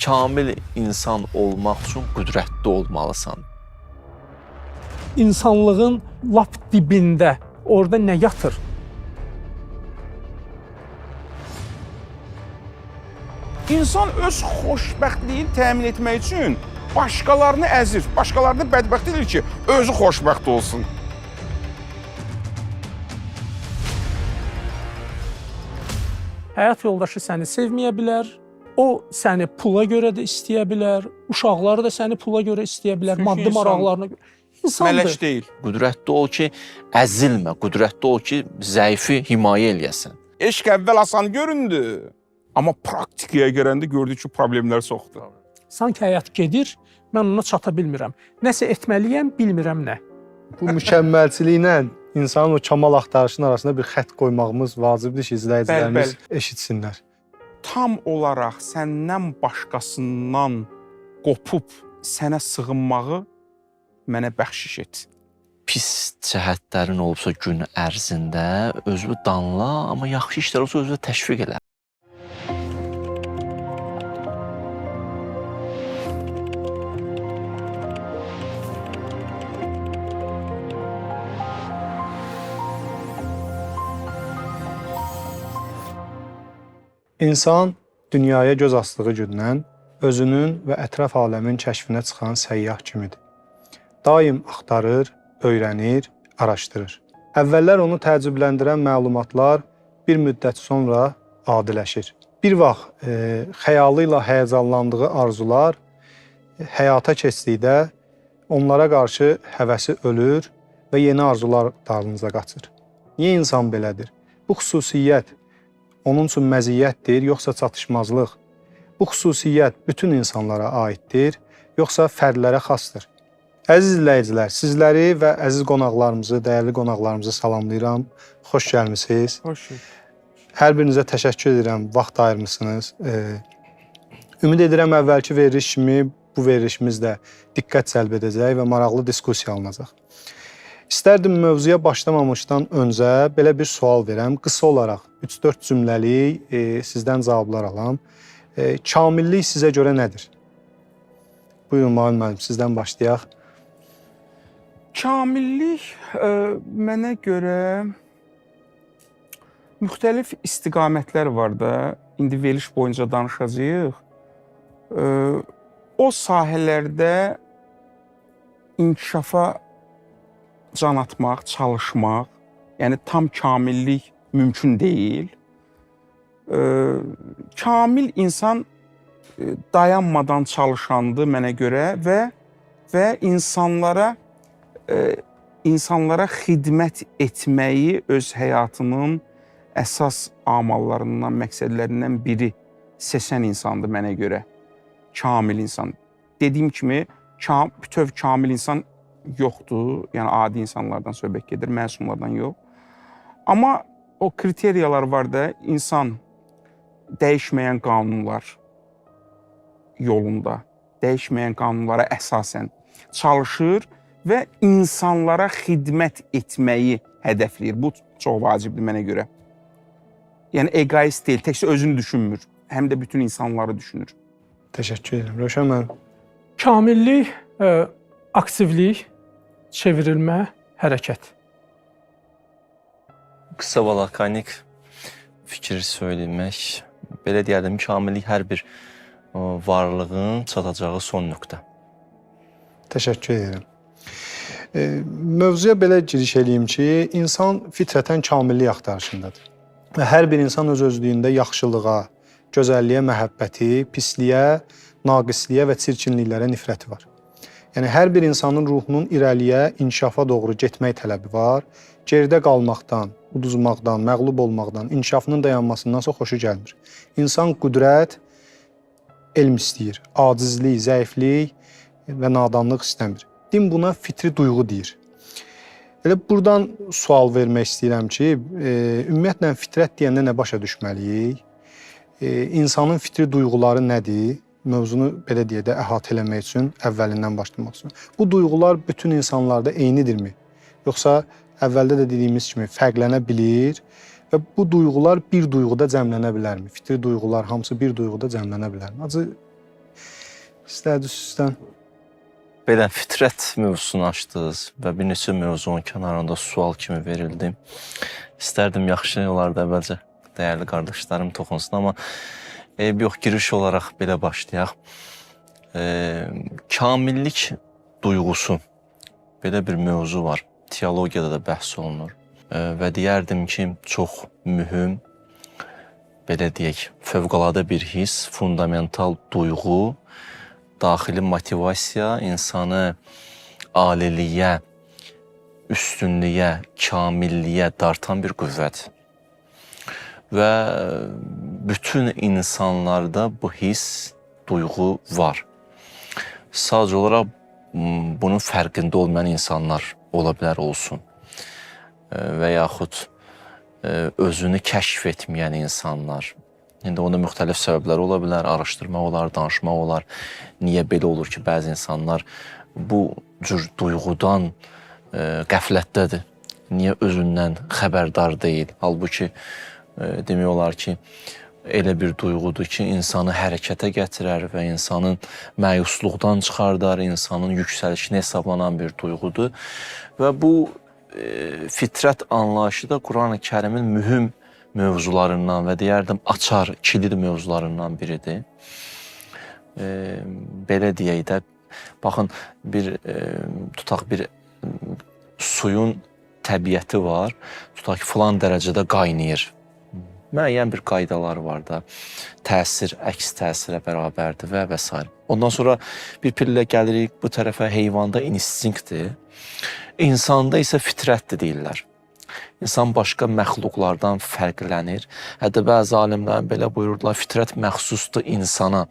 Kamil insan olmaq üçün qüdrətli olmalısan. İnsanlığın lap dibində orada nə yatır? İnsan öz xoşbəxtliyini təmin etmək üçün başqalarını əzir, başqalarını bədbəxt edir ki, özü xoşbəxt olsun. Həyat yoldaşı səni sevməyə bilər, o səni pula görə də istəyə bilər, uşaqları da səni pula görə istəyə bilər, Çünki maddi insan maraqlarına görə. İnsandır. Mələk deyil. Qüdrətli ol ki, əzilmə, qüdrətli ol ki, zəifi himayə eləyəsən. Eşq əvvəl asan göründü, amma praktikaya gələndə gördük ki, problemlər çoxdur. Sanki həyat gedir, mən ona çata bilmirəm. Nəsə etməliyəm, bilmirəm nə. Bu mükəmməlçiliklə insanın o kamal axtarışının arasında bir xətt qoymağımız vacibdir ki, izləyicilərimiz eşitsinlər. Tam olaraq səndən başqasından qopub sənə sığınmağı mənə bəxşiş et. Pis cəhətlərin olubsa gün ərzində özünü danla, amma yaxşı işlər olsa özünü təşviq elə. İnsan dünyaya göz açdığı gündən özünün və ətraf aləmin kəşfinə çıxan səyyah kimidir. Daim axtarır, öyrənir, araşdırır. Əvvəllər onu təəccübləndirən məlumatlar bir müddət sonra adiləşir. Bir vaxt xəyalı ilə həyəcanlandığı arzular həyata keçdikdə onlara qarşı həvəsi ölür və yeni arzular dalınca qaçır. Niyə insan belədir? Bu xüsusiyyət onun üçün məziyyətdir, yoxsa çatışmazlıq? Bu xüsusiyyət bütün insanlara aiddir, yoxsa fərdlərə xasdır? Əziz izləyicilər, sizləri və əziz qonaqlarımızı, dəyərli qonaqlarımızı salamlayıram. Xoş gəlmisiniz. Xoş gördük. Hər birinizə təşəkkür edirəm, vaxt ayırmısınız. Ümid edirəm əvvəlki veriliş kimi bu verilişimiz də diqqət cəlb edəcək və maraqlı diskussiya alınacaq. İstərdim mövzuya başlamamışdan öncə belə bir sual verəm. Qısa olaraq 3-4 cümləlik sizdən cavablar alam. Kamillik sizə görə nədir? Buyurun Mail müəllim, sizdən başlayaq. Kamillik mənə görə müxtəlif istiqamətlər var da. İndi veriliş boyunca danışacağıq. O sahələrdə inkişafa can atmaq, çalışmaq, yəni tam kamillik mümkün deyil. Kamil insan dayanmadan çalışandır mənə görə və insanlara insanlara xidmət etməyi öz həyatının əsas amallarından, məqsədlərindən biri seçən insandır mənə görə. Kamil insan. Dediyim kimi, bütöv kamil insan yoxdur. Yəni adi insanlardan söhbət gedir, məsumlardan yox. Amma o kriteriyalar var da, insan dəyişməyən qanunlar yolunda, dəyişməyən qanunlara əsasən çalışır və insanlara xidmət etməyi hədəfləyir. Bu çox vacibdir mənə görə. Yəni egoist deyil, təkcə özünü düşünmür, həm də bütün insanları düşünür. Təşəkkür edirəm. Rövşən müəllim. Kamillik, aktivlik, çevrilmə, hərəkət. Qısa və lakonik fikir söyləmək, belə deyərdim, kamillik hər bir varlığın çatacağı son nöqtə. Təşəkkür edirəm. Mövzuya belə giriş eləyim ki, insan fitrətən kamillik axtarışındadır. Və hər bir insan öz özlüyündə yaxşılığa, gözəlliyə məhəbbəti, pisliyə, naqisliyə və çirkinliklərə nifrəti var. Yəni hər bir insanın ruhunun irəliyə, inkişafa doğru getmək tələbi var. Geridə qalmaqdan, uduzmaqdan, məğlub olmaqdan, inkişafının dayanmasındansa xoşu gəlmir. İnsan qüdrət, elm istəyir. Acizlik, zəiflik və nadanlıq istəmir. Din buna fitri duyğu deyir. Elə buradan sual vermək istəyirəm ki, ümumiyyətlə fitrət deyəndə nə başa düşməliyik? İnsanın fitri duyğuları nədir? Mövzunu belə deyək də əhatə eləmək üçün əvvəlindən başlamaq üçün. Bu duyğular bütün insanlarda eynidirmi? Yoxsa əvvəldə də dediyimiz kimi fərqlənə bilir və bu duyğular bir duyğuda cəmlənə bilərmi? Fitri duyğular hamısı bir duyğuda cəmlənə bilərmi? Acı İstərdi sizdən. Belə fitrət mövzusunu açdınız və bir neçə mövzunun kənarında sual kimi verildi. İstərdim yaxşı olardı əvvəlcə dəyərli qardaşlarım toxunsun, amma eyb yox, giriş olaraq belə başlayaq. Kamillik duyğusu belə bir mövzu var. Teologiyada da bəhs olunur. Və deyərdim ki, çox mühüm, belə deyək, fövqəladə bir his, fundamental duyğu, daxili motivasiya insanı aliliyə, üstünlüyə, kamilliyə dartan bir qüvvət. Və bütün insanlarda bu his, duyğu var. Sadəcə olaraq bunun fərqində olmayan insanlar ola bilər olsun. Və yaxud özünü kəşf etməyən insanlar. İndi onda müxtəlif səbəblər ola bilər, araşdırmaq olar, danışmaq olar. Niyə belə olur ki, bəzi insanlar bu cür duyğudan qəflətdədir? Niyə özündən xəbərdar deyil? Halbuki demək olar ki, elə bir duyğudur ki, insanı hərəkətə gətirər və insanın məyusluqdan çıxardar, insanın yüksəlişinə hesablanan bir duyğudur. Və bu fitrət anlayışı da Qurani-Kərimin mühüm mövzularından və deyərdim açar, kilid mövzularından biridir. Belə deyək də, baxın bir tutaq bir suyun təbiəti var, tutaq ki, filan dərəcədə qaynayır. Müəyyən bir qaydalar var da, təsir əks təsirə bərabərdir və s. Ondan sonra bir pillə gəlirik bu tərəfə, heyvanda instinktdir, insanda isə fitrətdir deyirlər. İnsan başqa məxluqlardan fərqlənir. Hətta bəzi alimlər belə buyurdular, fitrət məxsusdur insana.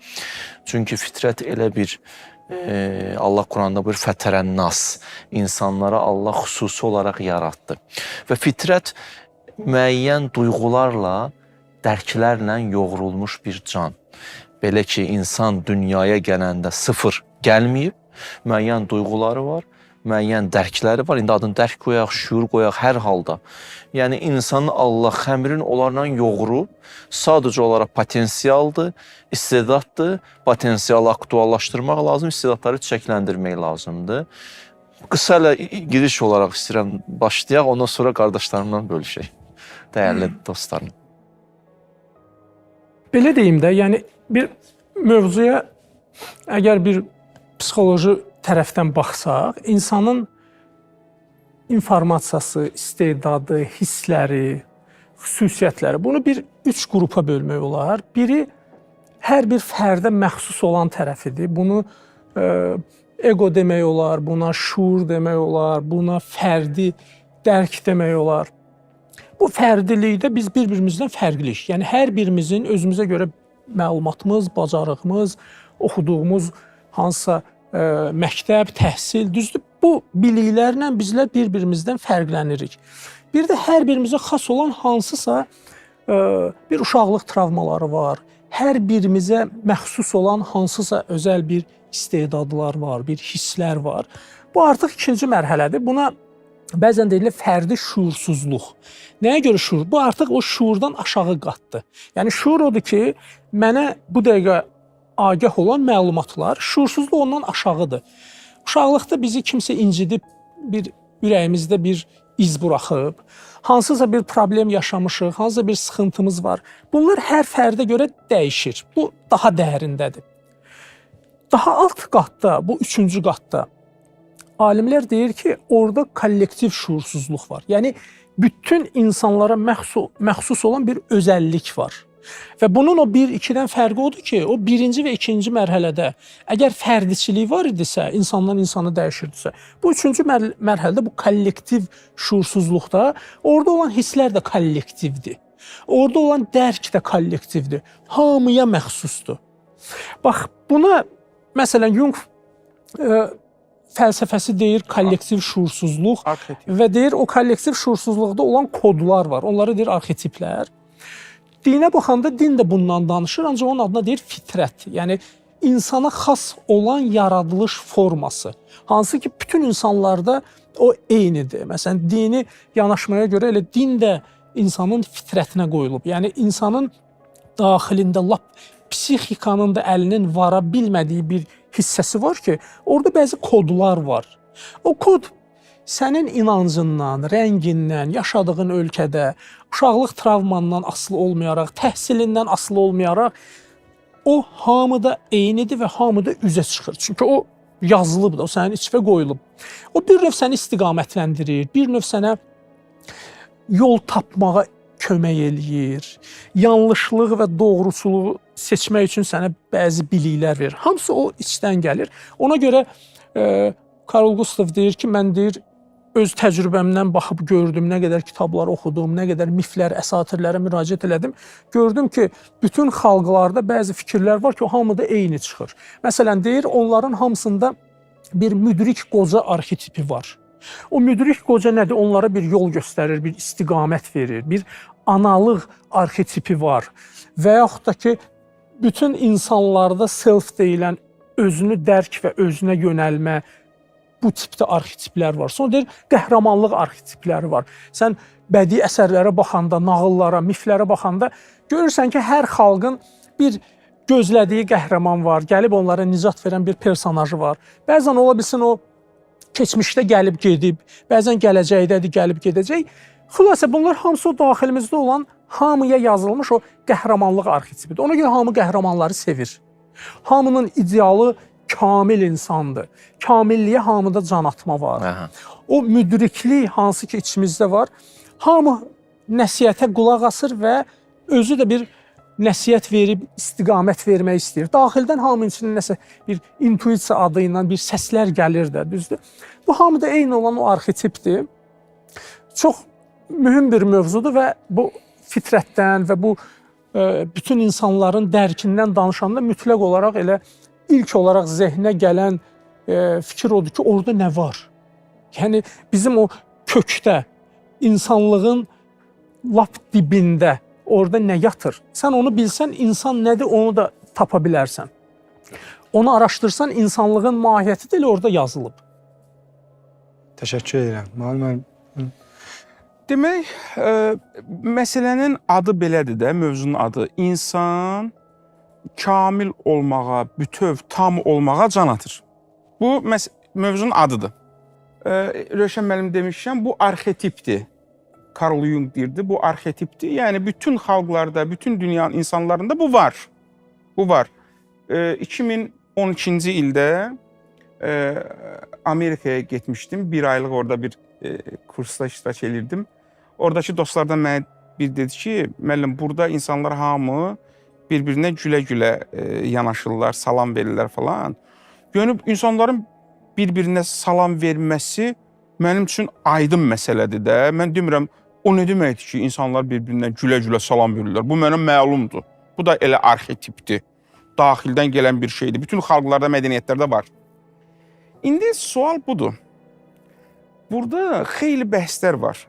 Çünki fitrət elə bir, Allah Quranda buyurur, fətərən-nas, insanlara Allah xüsusi olaraq yaratdı. Və fitrət müəyyən duyğularla, dərklərlə yoğrulmuş bir can. Belə ki, insan dünyaya gələndə sıfır gəlməyib, müəyyən duyğuları var, müəyyən dərkləri var. İndi adını dərk qoyaq, şüur qoyaq hər halda. Yəni insanı Allah xəmirin onlarla yoğurub, sadəcə olaraq potensialdır, istedaddır. Potensialı aktuallaşdırmaq lazım, istedadları çiçəkləndirmək lazımdır. Qısa elə giriş olaraq istəyirəm başlayaq, ondan sonra qardaşlarımla bölüşək. Dəyərli dostlarım. Belə deyim də, yəni bir mövzuya əgər bir psixoloji tərəfdən baxsaq, insanın informasiyası, istedadı, hissləri, xüsusiyyətləri, bunu bir üç qrupa bölmək olar. Biri hər bir fərdə məxsus olan tərəfidir. Bunu ego demək olar, buna şuur demək olar, buna fərdi dərk demək olar. Bu fərdilikdə biz bir-birimizdən fərqliyik. Yəni hər birimizin özümüzə görə məlumatımız, bacarığımız, oxuduğumuz hansısa məktəb, təhsil, düzdür? Bu biliklərlə bizlər bir-birimizdən fərqlənirik. Bir də hər birimizə xas olan hansısa bir uşaqlıq travmaları var. Hər birimizə məxsus olan hansısa özəl bir istedadlar var, bir hisslər var. Bu artıq ikinci mərhələdir. Buna bəzən deyilir fərdi şuursuzluq. Nəyə görə şuur? Bu artıq o şuurdan aşağı qatdır. Yəni şuur odur ki, mənə bu dəqiqə agah olan məlumatlar, şuursuzluq ondan aşağıdır. Uşaqlıqda bizi kimsə incidib, bir ürəyimizdə bir iz buraxıb, hansısa bir problem yaşamışıq, hansısa bir sıxıntımız var. Bunlar hər fərdə görə dəyişir. Bu daha dərindədir. Daha alt qatda, bu üçüncü qatda alimlər deyir ki, orada kollektiv şuursuzluq var. Yəni bütün insanlara məxsus olan bir özəllik var. Və bunun o 1-2-dən fərqi odur ki, o birinci və ikinci mərhələdə əgər fərdiçilik var idisə, insandan insanı dəyişirdisə, bu üçüncü mərhələdə bu kollektiv şuursuzluqda orada olan hisslər də kollektivdir. Orada olan dərk də kollektivdir. Hamıya məxsusdur. Bax, buna məsələn Jung fəlsəfəsi deyir kollektiv şuursuzluq Arxetip. və deyir o kollektiv şuursuzluqda olan kodlar var. Onlara deyir arxetiplər. Dinə baxanda din də bundan danışır, ancaq onun adına deyir fitrət. Yəni insana xas olan yaradılış forması. Hansı ki bütün insanlarda o eynidir. Məsələn, dini yanaşmaya görə elə din də insanın fitrətinə qoyulub. Yəni insanın daxilində lap psixikanın da əlinin vara bilmədiyi bir hissəsi var ki, orada bəzi kodlar var. O kod sənin inancından, rəngindən, yaşadığın ölkədə, uşaqlıq travmandan asılı olmayaraq, təhsilindən asılı olmayaraq o hamıda eynidir və hamıda üzə çıxır. Çünki o yazılıb da, o sənin içinə qoyulub. O bir növ səni istiqamətləndirir, bir növ sənə yol tapmağa kömək eləyir. Yanlışlığı və doğruçuluğu seçmək üçün sənə bəzi biliklər verir. Hamısı o içdən gəlir. Ona görə Carl Gustav deyir ki, mən deyir öz təcrübəmdən baxıb gördüm, nə qədər kitablar oxudum, nə qədər miflər, əsatirlərə müraciət elədim. Gördüm ki, bütün xalqlarda bəzi fikirlər var ki, o hamıda eyni çıxır. Məsələn, deyir, onların hamısında bir müdrik qoca arxetipi var. O müdrik qoca nədir? Onlara bir yol göstərir, bir istiqamət verir, bir analıq arxetipi var. Və yaxud da ki, bütün insanlarda self deyilən özünü dərk və özünə yönəlmə, bu tipdə arxetiplər var. Sonra deyir, qəhrəmanlıq arxetipləri var. Sən bədii əsərlərə baxanda, nağıllara, miflərə baxanda görürsən ki, hər xalqın bir gözlədiyi qəhrəman var, gəlib onlara nicat verən bir personajı var. Bəzən ola bilsin o keçmişdə gəlib gedib, bəzən gələcəkdədir, gəlib gedəcək. Xülasə bunlar hamısı o daxilimizdə olan hamıya yazılmış o qəhrəmanlıq arxetipidir. Ona görə hamı qəhrəmanları sevir. Hamının idealı kamil insandır. Kamilliyə hamıda can atma var. Aha. O müdriklik hansı ki içimizdə var, hamı nəsihətə qulaq asır və özü də bir nəsihət verib istiqamət vermək istəyir. Daxildən hamının içindən nəsə bir intuisiya adı ilə bir səslər gəlir də, düzdür? Bu hamıda eyni olan o arxetipdir. Çox mühüm bir mövzudur və bu fitrətdən və bu bütün insanların dərkindən danışanda mütləq olaraq elə ilk olaraq zehnə gələn fikir odur ki, orada nə var? Yəni bizim o kökdə, insanlığın lap dibində orada nə yatır? Sən onu bilsən, insan nədir, onu da tapa bilərsən. Onu araşdırsan, insanlığın mahiyyəti də elə orada yazılıb. Təşəkkür edirəm. Müəllim, müəllim. Demək, məsələnin adı belədir də, mövzunun adı. İnsan kamil olmağa, bütöv, tam olmağa can atır. Bu mövzunun adıdır. Rövşən müəllim demişkən, bu arxetipdir. Carl Jung deyirdi, bu arxetipdir. Yəni bütün xalqlarda, bütün dünyanın insanlarında bu var. Bu var. 2012-ci ildə Amerikaya getmişdim. Bir aylıq orada bir kursda iştirak elirdim. Oradakı dostlardan mənə bir dedi ki, müəllim, burada insanlar hamı bir-birinə gülə-gülə yanaşırlar, salam verirlər falan. Yəni insanların bir-birinə salam verməsi mənim üçün aydın məsələdir də. Mən demirəm, o nə deməkdir ki, insanlar bir-birinə gülə-gülə salam verirlər. Bu mənə məlumdur. Bu da elə arxetipdir. Daxildən gələn bir şeydir. Bütün xalqlarda, mədəniyyətlərdə var. İndi sual budur. Burada xeyli bəhslər var.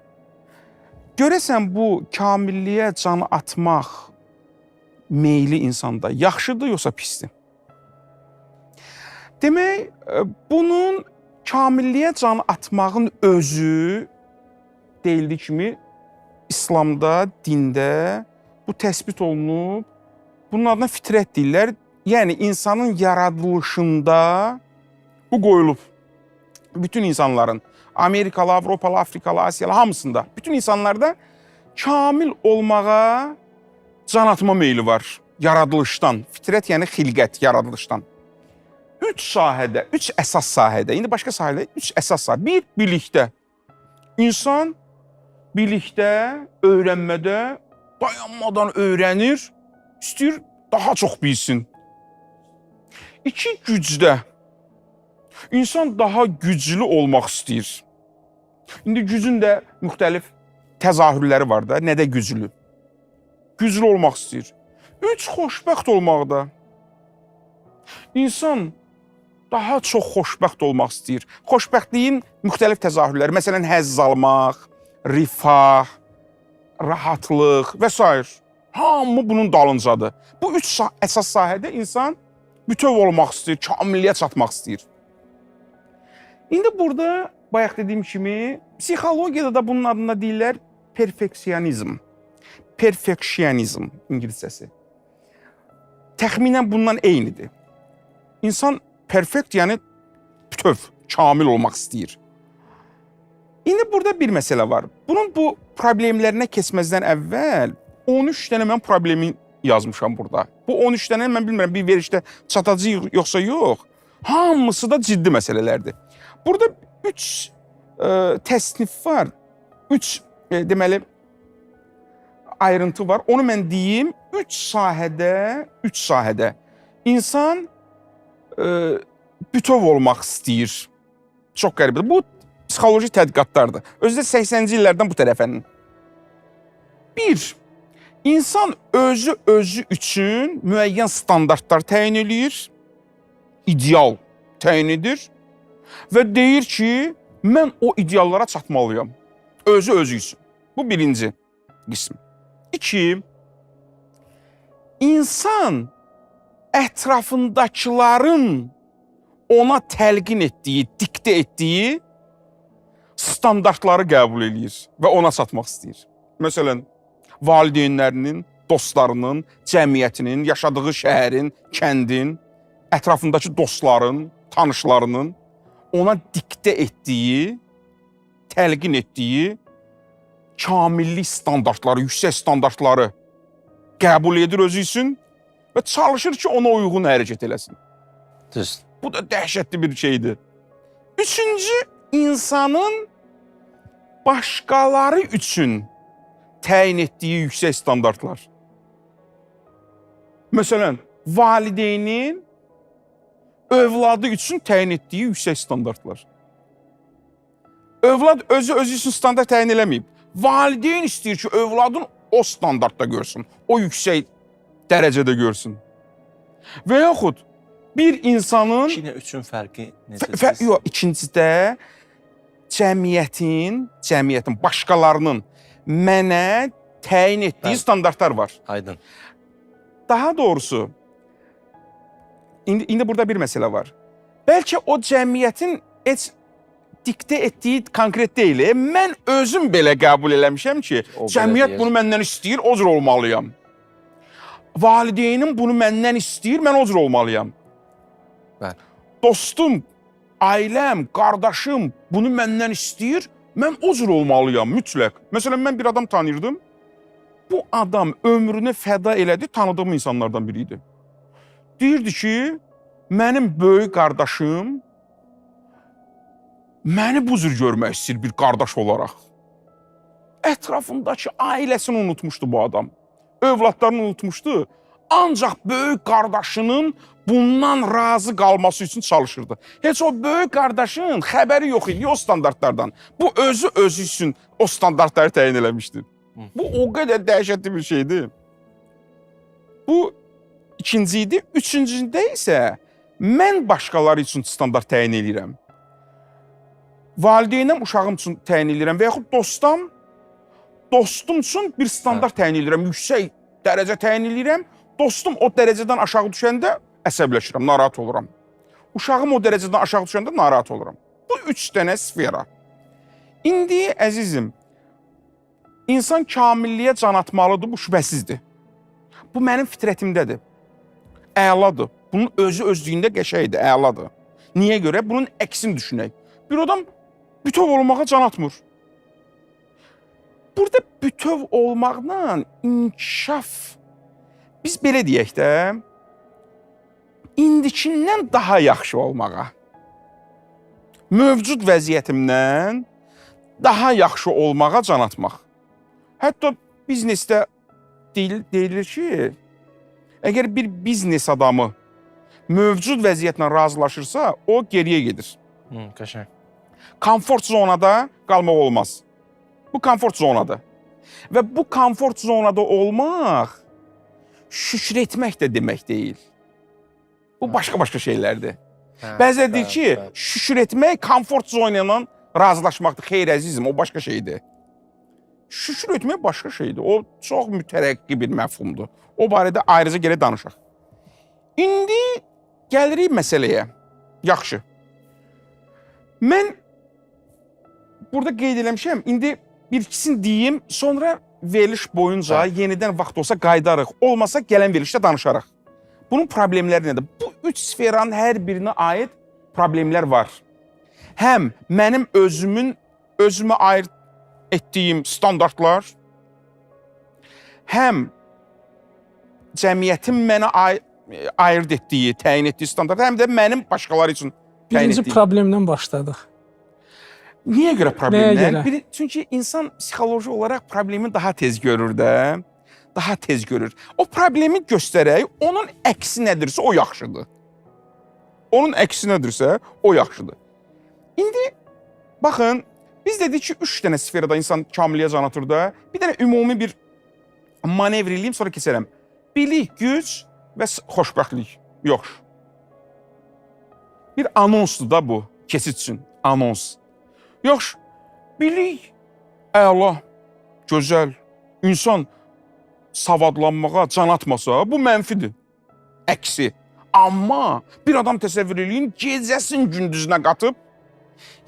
Görəsən bu kamilliyə can atmaq meyli insanda yaxşıdır yoxsa pisdir? Demək, bunun kamilliyə can atmağın özü deyildiyi kimi İslamda, dində bu təsbit olunub. Bunun adına fitrət deyirlər. Yəni insanın yaradılışında bu qoyulub. Bütün insanların, Amerikalı, Avropalı, Afrikalı, Asiyalı hamısında, bütün insanlarda kamil olmağa can atma meyli var yaradılışdan. Fitrət yəni xilqət, yaradılışdan. Üç sahədə, üç əsas sahədə, indi başqa sahədə üç əsas sahə. Bir, bilikdə. İnsan bilikdə, öyrənmədə dayanmadan öyrənir, istəyir daha çox bilsin. İki, gücdə. İnsan daha güclü olmaq istəyir. İndi gücün də müxtəlif təzahürləri var da, nədə güclü? Güclü olmaq istəyir. Üç, xoşbəxt olmaqda. İnsan daha çox xoşbəxt olmaq istəyir. Xoşbəxtliyin müxtəlif təzahürləri, məsələn, həzz almaq, rifah, rahatlıq və sair. Hamı bunun dalıncadır. Bu üç əsas sahədə insan bütöv olmaq istəyir, kamilliyə çatmaq istəyir. İndi burada bayaq dediyim kimi psixologiyada da bunun adına deyirlər perfeksionizm. Perfeksionizm ingiliscəsi. Təxminən bundan eynidir. İnsan Perfekt, yəni bütöv, kamil olmaq istəyir. İndi burada bir məsələ var. Bunun bu problemlərinə keçməzdən əvvəl 13 dənə mən problemi yazmışam burada. Bu 13 dənə mən bilmirəm bir verişdə çatacağıq yoxsa yox. Hamısı da ciddi məsələlərdir. Burada 3 təsnif var. 3 deməli ayrıntı var. Onu mən deyim. 3 sahədə insan bütöv olmaq istəyir. Çox qəribədir. Bu psixoloji tədqiqatlardır. Özü də 80-ci illərdən bu tərəfənin. Bir, insan özü özü üçün müəyyən standartlar təyin eləyir, ideal təyin edir və deyir ki, mən o ideallara çatmalıyam. Özü özü üçün. Bu birinci qism. İki, insan ətrafındakıların ona təlqin etdiyi, diktə etdiyi standartları qəbul eləyir və ona çatmaq istəyir. Məsələn, valideynlərinin, dostlarının, cəmiyyətinin, yaşadığı şəhərin, kəndin, ətrafındakı dostların, tanışlarının ona diktə etdiyi, təlqin etdiyi kamillik standartları, yüksək standartları qəbul edir özü üçün və çalışır ki, ona uyğun hərəkət eləsin. Düz. Bu da dəhşətli bir şeydir. Üçüncü, insanın başqaları üçün təyin etdiyi yüksək standartlar. Məsələn, valideynin övladı üçün təyin etdiyi yüksək standartlar. Övlad özü özü üçün standart təyin eləməyib. Valideyn istəyir ki, övladın o standartda görsün, o yüksək dərəcədə görsün. Və yaxud bir insanın... 2 ilə 3-ün fərqi necədir? Yox, ikincidə cəmiyyətin, başqalarının mənə təyin etdiyi standartlar var. Aydın. Daha doğrusu, indi burada bir məsələ var. Bəlkə o cəmiyyətin heç diktə etdiyi konkret deyil. Mən özüm belə qəbul eləmişəm ki, cəmiyyət bunu məndən istəyir, o cür olmalıyam. Valideynim bunu məndən istəyir, mən o cür olmalıyam. Bəli. Dostum, ailəm, qardaşım bunu məndən istəyir, mən o cür olmalıyam mütləq. Məsələn, mən bir adam tanıyırdım. Bu adam ömrünü fəda elədi, tanıdığım insanlardan biri idi. Deyirdi ki, mənim böyük qardaşım məni bu cür görmək istəyir bir qardaş olaraq. Ətrafındakı ailəsini unutmuşdu bu adam. Övladlarını unutmuşdu. Ancaq böyük qardaşının bundan razı qalması üçün çalışırdı. Heç o böyük qardaşın xəbəri yox idi o standartlardan. Bu özü özü üçün o standartları təyin eləmişdi. Bu o qədər dəhşətli bir şeydir. Bu ikinci idi. Üçüncüdə isə mən başqaları üçün standart təyin eləyirəm. Valideynəm uşağım üçün təyin eləyirəm və yaxud dostum üçün bir standart təyin eləyirəm, yüksək dərəcə təyin eləyirəm. Dostum o dərəcədən aşağı düşəndə əsəbləşirəm, narahat oluram. Uşağım o dərəcədən aşağı düşəndə narahat oluram. Bu üç dənə sfera. İndi əzizim, insan kamilliyə can atmalıdır, bu şübhəsizdir. Bu mənim fitrətimdədir. Əladır. Bunun özü özlüyündə qəşəngdir, əladır. Niyə görə? Bunun əksini düşünək. Bir adam bütöv olmağa can atmır. Burada bütöv olmaqla inkişaf, biz belə deyək də, indikindən daha yaxşı olmağa, mövcud vəziyyətimdən daha yaxşı olmağa can atmaq. Hətta biznesdə deyilir ki, əgər bir biznes adamı mövcud vəziyyətlə razılaşırsa, o geriyə gedir. Qəşəng. Komfort zonada qalmaq olmaz. Bu komfort zonadır. Və bu komfort zonada olmaq şükür etmək də demək deyil. Bu başqa-başqa şeylərdir. Bəzən deyir ki, şükür etmək komfort zona ilə razılaşmaqdır. Xeyr əzizim, o başqa şeydir. Şükür etmək başqa şeydir. O çox mütərəqqi bir məfhumdur. O barədə ayrıca gərək danışaq. İndi gəlirik məsələyə. Yaxşı. Mən burada qeyd eləmişəm. İndi bir ikisini deyim, sonra veriliş boyunca yenidən vaxt olsa qayıdarıq. Olmasa gələn verilişdə danışarıq. Bunun problemləri nədir? Bu Üç sferanın hər birinə aid problemlər var. Həm mənim özümün özümə aid etdiyim standartlar, həm cəmiyyətin mənə ayırd etdiyi, təyin etdiyi standartlar, həm də mənim başqaları üçün təyin Birinci etdiyim. problemdən başladıq. Niyə görə problemdən? Nəyə görə? Çünki insan psixoloji olaraq problemi daha tez görür də. Daha tez görür. O problemi göstərək, onun əksi nədirsə o yaxşıdır. Onun əksi nədirsə o yaxşıdır. İndi baxın, biz dedik ki, 3 dənə sferada insan kamilliyə can atır da. Bir dənə ümumi bir manevr eləyim, sonra keçərəm. Bilik, güc və xoşbəxtlik. Yox. Bir anonsdur da bu, keçid üçün. Anons. Yaxşı, bilik əla, gözəl, insan savadlanmağa can atmasa, bu mənfidir. Əksi. Amma bir adam təsəvvür eləyin, gecəsin gündüzünə qatıb,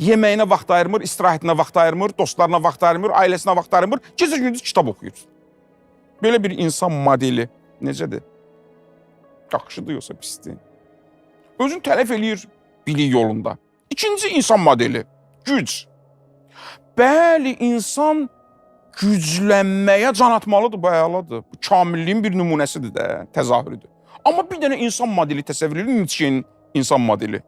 yeməyinə vaxt ayırmır, istirahətinə vaxt ayırmır, dostlarına vaxt ayırmır, ailəsinə vaxt ayırmır, gecə gündüz kitab oxuyur. Belə bir insan modeli necədir? Yaxşıdır yoxsa pisdir? Özünü tələf eləyir bilik yolunda. İkinci insan modeli, güc. Bəli, insan güclənməyə can atmalıdır, bu əladır. Bu kamilliyin bir nümunəsidir də, təzahürüdür. Amma bir dənə insan modeli təsəvvür edin, Nietzsche'nin insan modeli.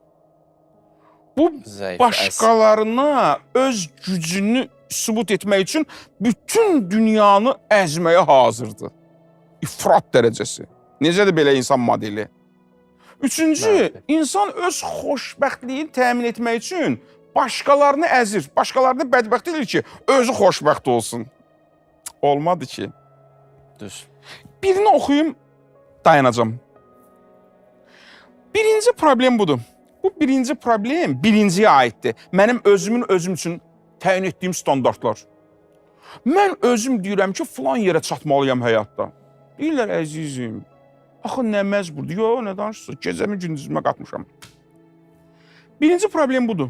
Bu Zəif, başqalarına öz gücünü sübut etmək üçün bütün dünyanı əzməyə hazırdır. İfrat dərəcəsi. Necədir belə insan modeli? Üçüncü, Mənfi. insan öz xoşbəxtliyini təmin etmək üçün başqalarını əzir, başqalarını bədbəxt edir ki, özü xoşbəxt olsun. Olmadı ki. Düz. Birini oxuyum, dayanacağım. Birinci problem budur. Bu birinci problem birinciyə aiddir. Mənim özümün özüm üçün təyin etdiyim standartlar. Mən özüm deyirəm ki, filan yerə çatmalıyam həyatda. Deyirlər, əzizim, axı nə məcburdur? Yox, nə danışırsınız? Gecəmi gündüzümə qatmışam. Birinci problem budur.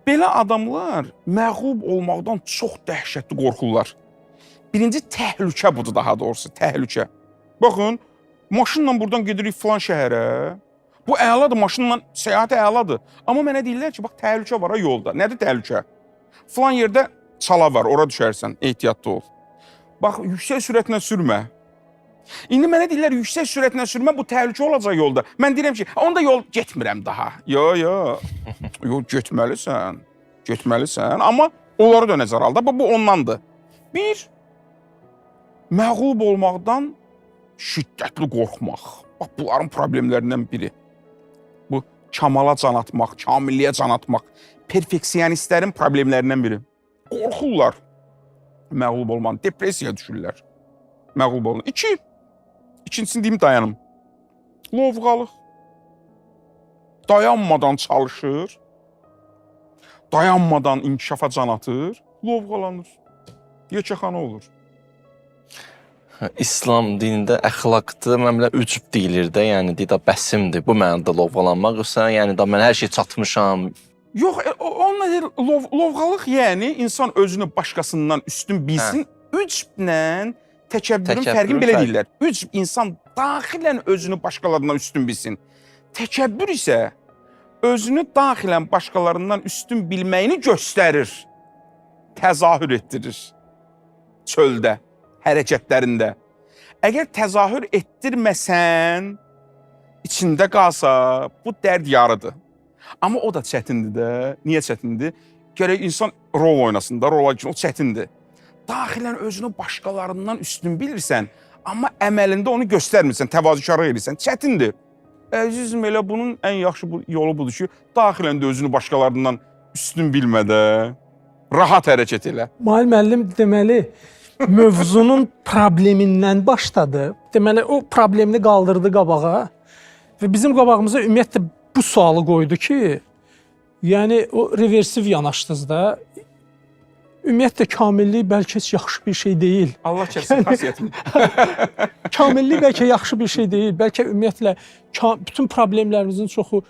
Belə adamlar məğlub olmaqdan çox dəhşətli qorxurlar. Birinci təhlükə budur daha doğrusu, təhlükə. Baxın, maşınla buradan gedirik filan şəhərə. Bu əladır, maşınla səyahət əladır. Amma mənə deyirlər ki, bax təhlükə var ha yolda. Nədir təhlükə? Filan yerdə çala var, ora düşərsən, ehtiyatlı ol. Bax, yüksək sürətlə sürmə. İndi mənə deyirlər yüksək sürətlə sürmə, bu təhlükə olacaq yolda. Mən deyirəm ki, onda yol getmirəm daha. Yo, yo. Yo, getməlisən. Getməlisən, amma onları da nəzərə al da. Bu ondandır. Bir, məğlub olmaqdan şiddətli qorxmaq. Bax, bunların problemlərindən biri. Bu, kamala can atmaq, kamilliyə can atmaq, perfeksionistlərin problemlərindən biri. Qorxurlar məğlub olmaq, depressiyaya düşürlər. Məğlub olmaq. İki, ikincisini deyim dayanım. Lovğalıq. Dayanmadan çalışır, dayanmadan inkişafa can atır, lovğalanır. Yekəxana olur. İslam dinində əxlaqdır, mən bilən ücb deyilir də, yəni deyir də bəsimdir. Bu mənada lovğalanmaq yoxsa yəni da mən hər şey çatmışam. Yox, onunla deyir, lovğalıq, yəni insan özünü başqasından üstün bilsin. Ücblə təkəbbürün fərqini belə deyirlər. Ücb insan daxilən özünü başqalarından üstün bilsin. Təkəbbür isə özünü daxilən başqalarından üstün bilməyini göstərir. Təzahür etdirir. Çöldə, hərəkətlərində. Əgər təzahür etdirməsən, içində qalsa, bu dərd yarıdır. Amma o da çətindir də. Niyə çətindir? Gərək insan rol oynasın da, rola girsin, o çətindir. Daxilən özünü başqalarından üstün bilirsən, amma əməlində onu göstərmirsən, təvazökarlıq edirsən. Çətindir. Əzizim, elə bunun ən yaxşı yolu budur ki, daxilən də özünü başqalarından üstün bilmə də, rahat hərəkət elə. Mail müəllim deməli mövzunun problemindən başladı. Deməli o problemini qaldırdı qabağa və bizim qabağımıza ümumiyyətlə bu sualı qoydu ki, yəni o reversiv yanaşdınız da. Ümumiyyətlə kamillik bəlkə heç yaxşı bir şey deyil. Allah kəssin xasiyyətini. Kamillik bəlkə yaxşı bir şey deyil. Bəlkə ümumiyyətlə bütün problemlərimizin çoxu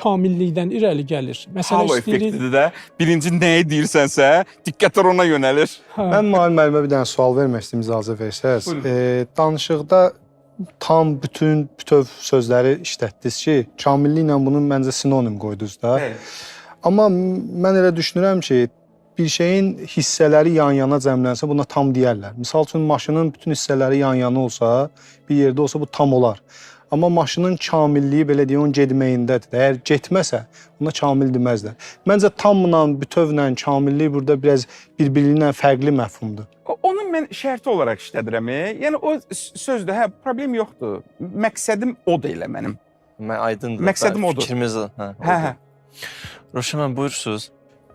kamillikdən irəli gəlir. Məsələn Halo istəyirik effektidir də. Birinci nəyi deyirsənsə, diqqətlər ona yönəlir. Hə. Mən Mail müəllimə bir dənə sual vermək istəyirəm, icazə versəz. Danışıqda tam, bütün, bütöv sözləri işlətdiniz ki, kamilliklə bunu məncə sinonim qoydunuz da. Bəli. Amma mən elə düşünürəm ki, bir şeyin hissələri yan-yana cəmlənsə buna tam deyərlər. Misal üçün maşının bütün hissələri yan-yana olsa, bir yerdə olsa bu tam olar. Amma maşının kamilliyi belə deyək, onun getməyindədir. Əgər getməsə, ona kamil deməzlər. Məncə tamla, bütövlə kamillik burada biraz bir-biri ilə fərqli məfhumdur. Onu mən şərti olaraq işlədirəm. Yəni o sözdür, hə, problem yoxdur. Məqsədim odur elə mənim. Mən aydındır. Məqsədim odur. Fikrimiz hə. Hə, hə. Rövşən müəllim, buyursunuz.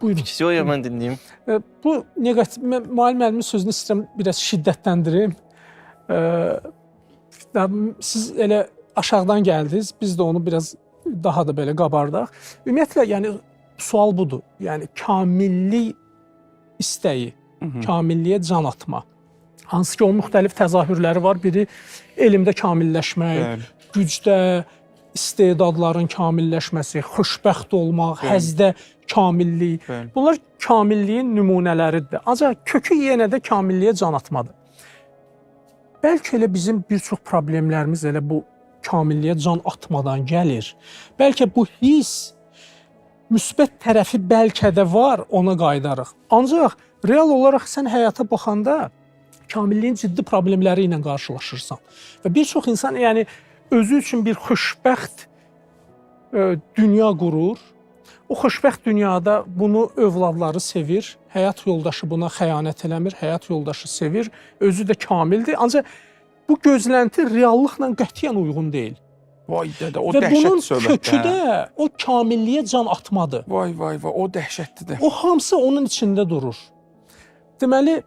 Buyurun. Yox, yox, mən dinləyim. Bu neqativ mən Mail müəllimin sözünü istəyirəm biraz şiddətləndirim. Siz elə aşağıdan gəldiniz, biz də onu biraz daha da belə qabardaq. Ümumiyyətlə, yəni sual budur. Yəni kamillik istəyi, kamilliyə can atma. Hansı ki, onun müxtəlif təzahürləri var. Biri elmdə kamilləşmək, Bəli. gücdə istedadların kamilləşməsi, xoşbəxt olmaq, Bəli. həzdə kamillik. Bəli. Bunlar kamilliyin nümunələridir. Ancaq kökü yenə də kamilliyə can atmadır. Bəlkə elə bizim bir çox problemlərimiz elə bu kamilliyə can atmadan gəlir. Bəlkə bu hiss müsbət tərəfi bəlkə də var, ona qayıdarıq. Ancaq real olaraq sən həyata baxanda kamilliyin ciddi problemləri ilə qarşılaşırsan. Və bir çox insan yəni özü üçün bir xoşbəxt dünya qurur. O xoşbəxt dünyada bunu övladları sevir, həyat yoldaşı buna xəyanət eləmir, həyat yoldaşı sevir, özü də kamildir. Ancaq bu gözlənti reallıqla qətiyyən uyğun deyil. Vay dədə, o Və dəhşət bunun söhbətdir. kökü hə. də o kamilliyə can atmadır. Vay vay vay, o dəhşətlidir. O hamısı onun içində durur. Deməli,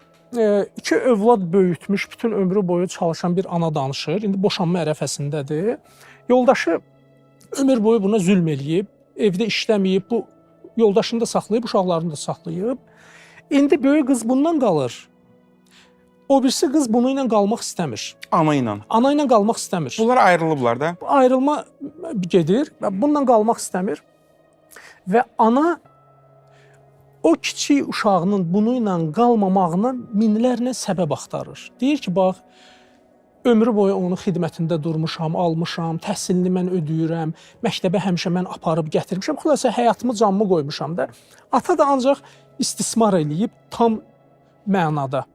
iki övlad böyütmüş, bütün ömrü boyu çalışan bir ana danışır. İndi boşanma ərəfəsindədir. Yoldaşı ömür boyu buna zülm eləyib, evdə işləməyib, bu yoldaşını da saxlayıb, uşaqlarını da saxlayıb. İndi böyük qız bundan qalır. O birisi qız bunu ilə qalmaq istəmir. Ana ilə. Ana ilə qalmaq istəmir. Bunlar ayrılıblar da. Ayrılma gedir və bununla qalmaq istəmir. Və ana o kiçik uşağının bunu ilə qalmamağına minlərlə səbəb axtarır. Deyir ki, bax, ömrü boyu onun xidmətində durmuşam, almışam, təhsilini mən ödəyirəm, məktəbə həmişə mən aparıb gətirmişəm. Xülasə həyatımı, canımı qoymuşam da. Ata da ancaq istismar eləyib tam mənada.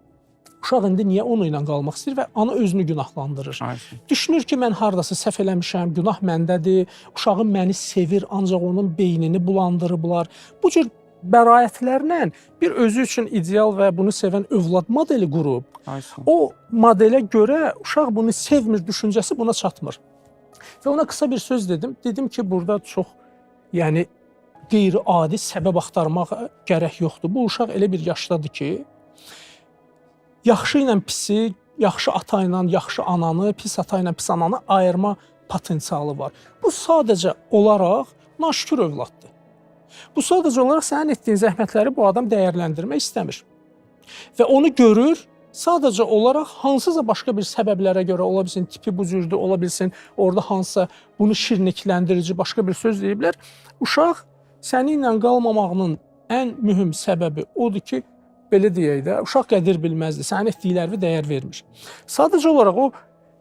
Uşaq indi niyə onu ilə qalmaq istəyir və ana özünü günahlandırır. Ayşə. Düşünür ki, mən hardasa səhv eləmişəm, günah məndədir, uşağım məni sevir, ancaq onun beynini bulandırıblar. Bu cür bəraətlərlə bir özü üçün ideal və bunu sevən övlad modeli qurub. Ayşə. O modelə görə uşaq bunu sevmir düşüncəsi buna çatmır. Və ona qısa bir söz dedim. Dedim ki, burada çox yəni qeyri-adi səbəb axtarmaq gərək yoxdur. Bu uşaq elə bir yaşdadır ki, yaxşı ilə pisi, yaxşı ata ilə yaxşı ananı, pis ata ilə pis ananı ayırma potensialı var. Bu sadəcə olaraq naşükür övladdır. Bu sadəcə olaraq sənin etdiyin zəhmətləri bu adam dəyərləndirmək istəmir. Və onu görür, sadəcə olaraq hansısa başqa bir səbəblərə görə ola bilsin, tipi bu cürdür, ola bilsin, orada hansısa bunu şirnikləndirici başqa bir söz deyiblər. Uşaq səninlə qalmamağının ən mühüm səbəbi odur ki, belə deyək də, uşaq qədir bilməzdi, sənin etdiklərinə dəyər vermir. Sadəcə olaraq o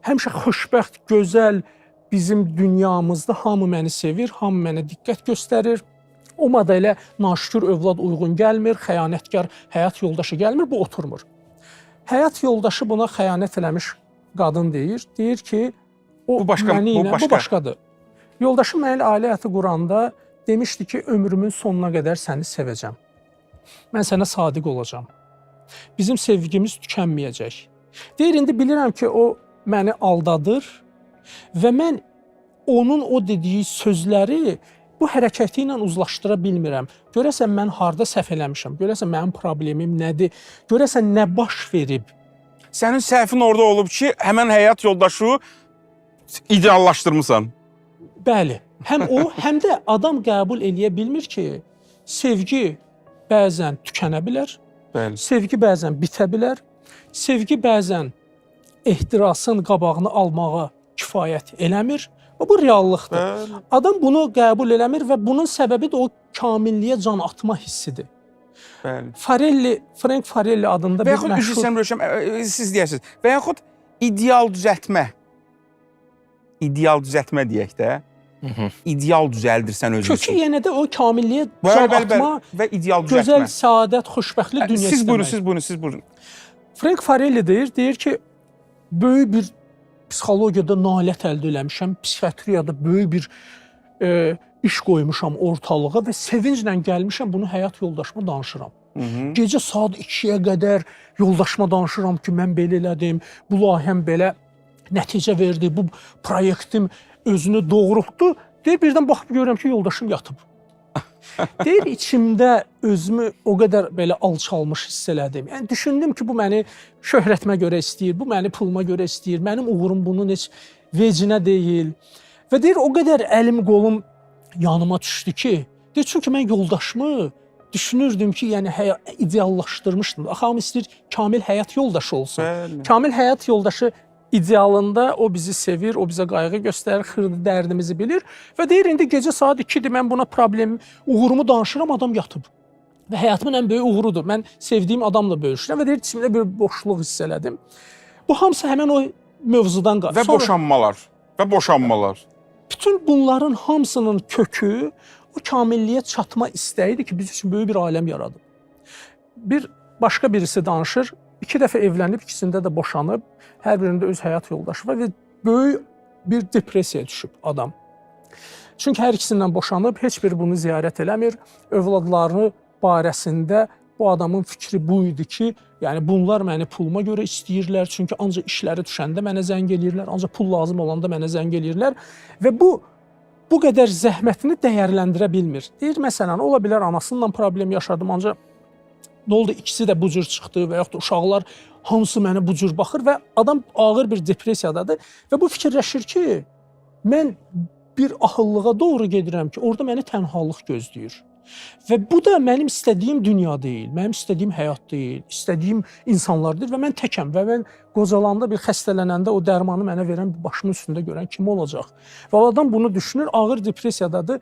həmişə xoşbəxt, gözəl bizim dünyamızda hamı məni sevir, hamı mənə diqqət göstərir. O modelə naşükür övlad uyğun gəlmir, xəyanətkar həyat yoldaşı gəlmir, bu oturmur. Həyat yoldaşı buna xəyanət eləmiş qadın deyir. Deyir ki, o Bu başqa- məni bu ilə, başqa. bu başqadır. Yoldaşım mənimlə ailə həyatı quranda demişdi ki, ömrümün sonuna qədər səni sevəcəm. Mən sənə sadiq olacağam. Bizim sevgimiz tükənməyəcək. Deyir, indi bilirəm ki, o məni aldadır və mən onun o dediyi sözləri bu hərəkəti ilə uzlaşdıra bilmirəm. Görəsən mən harda səhv eləmişəm? Görəsən mənim problemim nədir? Görəsən nə baş verib? Sənin səhvin orada olub ki, həmən həyat yoldaşı ideallaşdırmısan. Bəli. Həm o, həm də adam qəbul eləyə bilmir ki, sevgi bəzən tükənə bilər, Bəli. sevgi bəzən bitə bilər, sevgi bəzən ehtirasın qabağını almağa kifayət eləmir. Və bu reallıqdır. Bəli. Adam bunu qəbul eləmir və bunun səbəbi də o kamilliyə can atma hissidir. Bəli. Farelli, Frank Farelli adında Və bir yaxud üzr məşhur istəyirəm Rövşən, siz deyəsiniz. Və yaxud ideal düzəltmə. İdeal düzəltmə deyək də. İdeal düzəldirsən özün Kökü üçün. yenə də o kamilliyə Bəli, can bəli, atma, bəli. Və ideal düzəltmə. gözəl səadət, xoşbəxtlik dünya Siz buyurun, istəmək. siz buyurun, siz buyurun. Frank Farelli deyir ki, böyük bir psixologiyada nailiyyət əldə eləmişəm, psixiatriyada böyük bir iş qoymuşam ortalığa və sevinclə gəlmişəm, bunu həyat yoldaşıma danışıram. Gecə saat 2-yə qədər yoldaşıma danışıram ki, mən belə elədim, bu layihəm belə nəticə verdi, bu proyektim özünü doğrultdu. Deyir, birdən baxıb görürəm ki, yoldaşım yatıb. Deyir, içimdə özümü o qədər belə alçalmış hiss elədim. Yəni düşündüm ki, bu məni şöhrətimə görə istəyir, bu məni puluma görə istəyir, mənim uğurum bunun heç vecinə deyil. Və deyir, o qədər əlim qolum yanıma düşdü ki, deyir, çünki mən yoldaşımı düşünürdüm ki, yəni ideallaşdırmışdım. Axı hamı istəyir kamil həyat yoldaşı olsun. Bəli. Kamil həyat yoldaşı idealında o bizi sevir, o bizə qayğı göstərir, xırda dərdimizi bilir və deyir indi gecə saat 2-dir, mən buna problem, uğurumu danışıram, adam yatıb. Və həyatımın ən böyük uğurudur. Mən sevdiyim adamla bölüşürəm və deyir içimdə bir boşluq hiss elədim. Bu hamısı həmin o mövzudan qalır. Və boşanmalar. Və boşanmalar. Bütün bunların hamısının kökü o kamilliyə çatma istəyidir ki, biz üçün böyük bir aləm yaradıb. Bir başqa birisi danışır, 2 dəfə evlənib, ikisində də boşanıb, hər birində öz həyat yoldaşı var və böyük bir depressiyaya düşüb adam. Çünki hər ikisindən boşanıb, heç biri bunu ziyarət eləmir. Övladlarını barəsində bu adamın fikri bu idi ki, yəni bunlar məni puluma görə istəyirlər, çünki ancaq işləri düşəndə mənə zəng eləyirlər, ancaq pul lazım olanda mənə zəng eləyirlər və bu qədər zəhmətini dəyərləndirə bilmir. Deyir, məsələn, ola bilər anasıyla problem yaşadım, ancaq nə oldu, ikisi də bu cür çıxdı və yaxud da uşaqlar hamısı mənə bu cür baxır və adam ağır bir depressiyadadır və bu fikirləşir ki, mən bir ahıllığa doğru gedirəm ki, orada məni tənhalıq gözləyir. Və bu da mənim istədiyim dünya deyil, mənim istədiyim həyat deyil, istədiyim insanlar deyil və mən təkəm və mən qocalanda, bir xəstələnəndə o dərmanı mənə verən, başımın üstündə görən kim olacaq? Və o adam bunu düşünür, ağır depressiyadadır.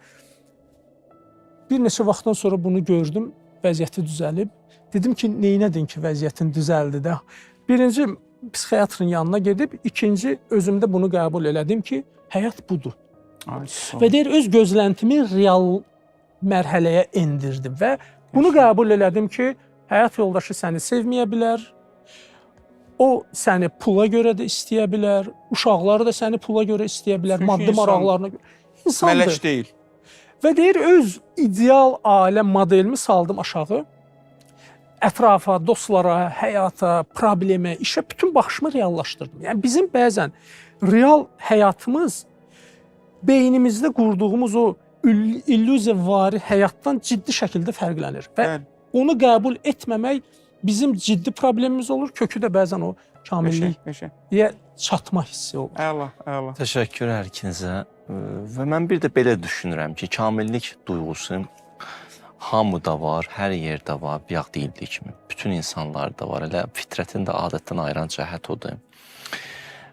Bir neçə vaxtdan sonra bunu gördüm, vəziyyəti düzəlib. Dedim ki, neynədin ki, vəziyyətin düzəldi də? Birinci, psixiatrın yanına gedib, ikinci, özümdə bunu qəbul elədim ki, həyat budur. Ay, Və deyir, öz gözləntimi real mərhələyə endirdim və bunu qəbul elədim ki, həyat yoldaşı səni sevməyə bilər, o səni pula görə də istəyə bilər, uşaqları da səni pula görə istəyə bilər, Çünki maddi insan maraqlarına görə. İnsandır. Mələk deyil. Və deyir, öz ideal ailə modelimi saldım aşağı. Ətrafa, dostlara, həyata, problemə, işə bütün baxışımı reallaşdırdım. Yəni bizim bəzən real həyatımız beynimizdə qurduğumuz o illüziyavari həyatdan ciddi şəkildə fərqlənir. Və Bəli. onu qəbul etməmək bizim ciddi problemimiz olur. Kökü də bəzən o kamilliyə çatma hissi olur. Əla, əla. Təşəkkür hər ikinizə. Və mən bir də belə düşünürəm ki, kamillik duyğusu hamıda var, hər yerdə var, bayaq deyildiyi kimi. Bütün insanlarda var. Elə fitrətin də adətdən ayıran cəhət odur.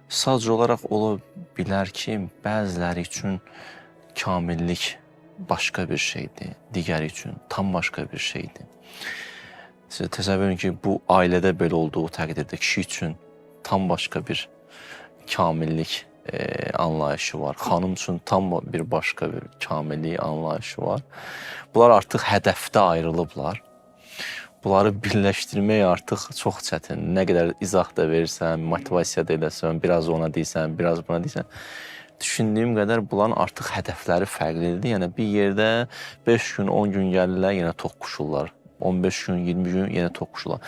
Sadəcə olaraq ola bilər ki, bəziləri üçün kamillik başqa bir şeydir, digəri üçün tam başqa bir şeydir. Siz təsəvvür edin ki, bu ailədə belə olduğu təqdirdə kişi üçün tam başqa bir kamillik anlayışı var. Xanım üçün tam bir başqa bir kamillik anlayışı var. Bunlar artıq hədəfdə ayrılıblar. Bunları birləşdirmək artıq çox çətin. Nə qədər izah da verirsən, motivasiya da eləsən, biraz ona deyirsən, biraz buna deyirsən. Düşündüyüm qədər bunların artıq hədəfləri fərqlidir. Yəni bir yerdə 5 gün, 10 gün gəlirlər, yenə toqquşurlar. 15 gün, 20 gün yenə toqquşurlar.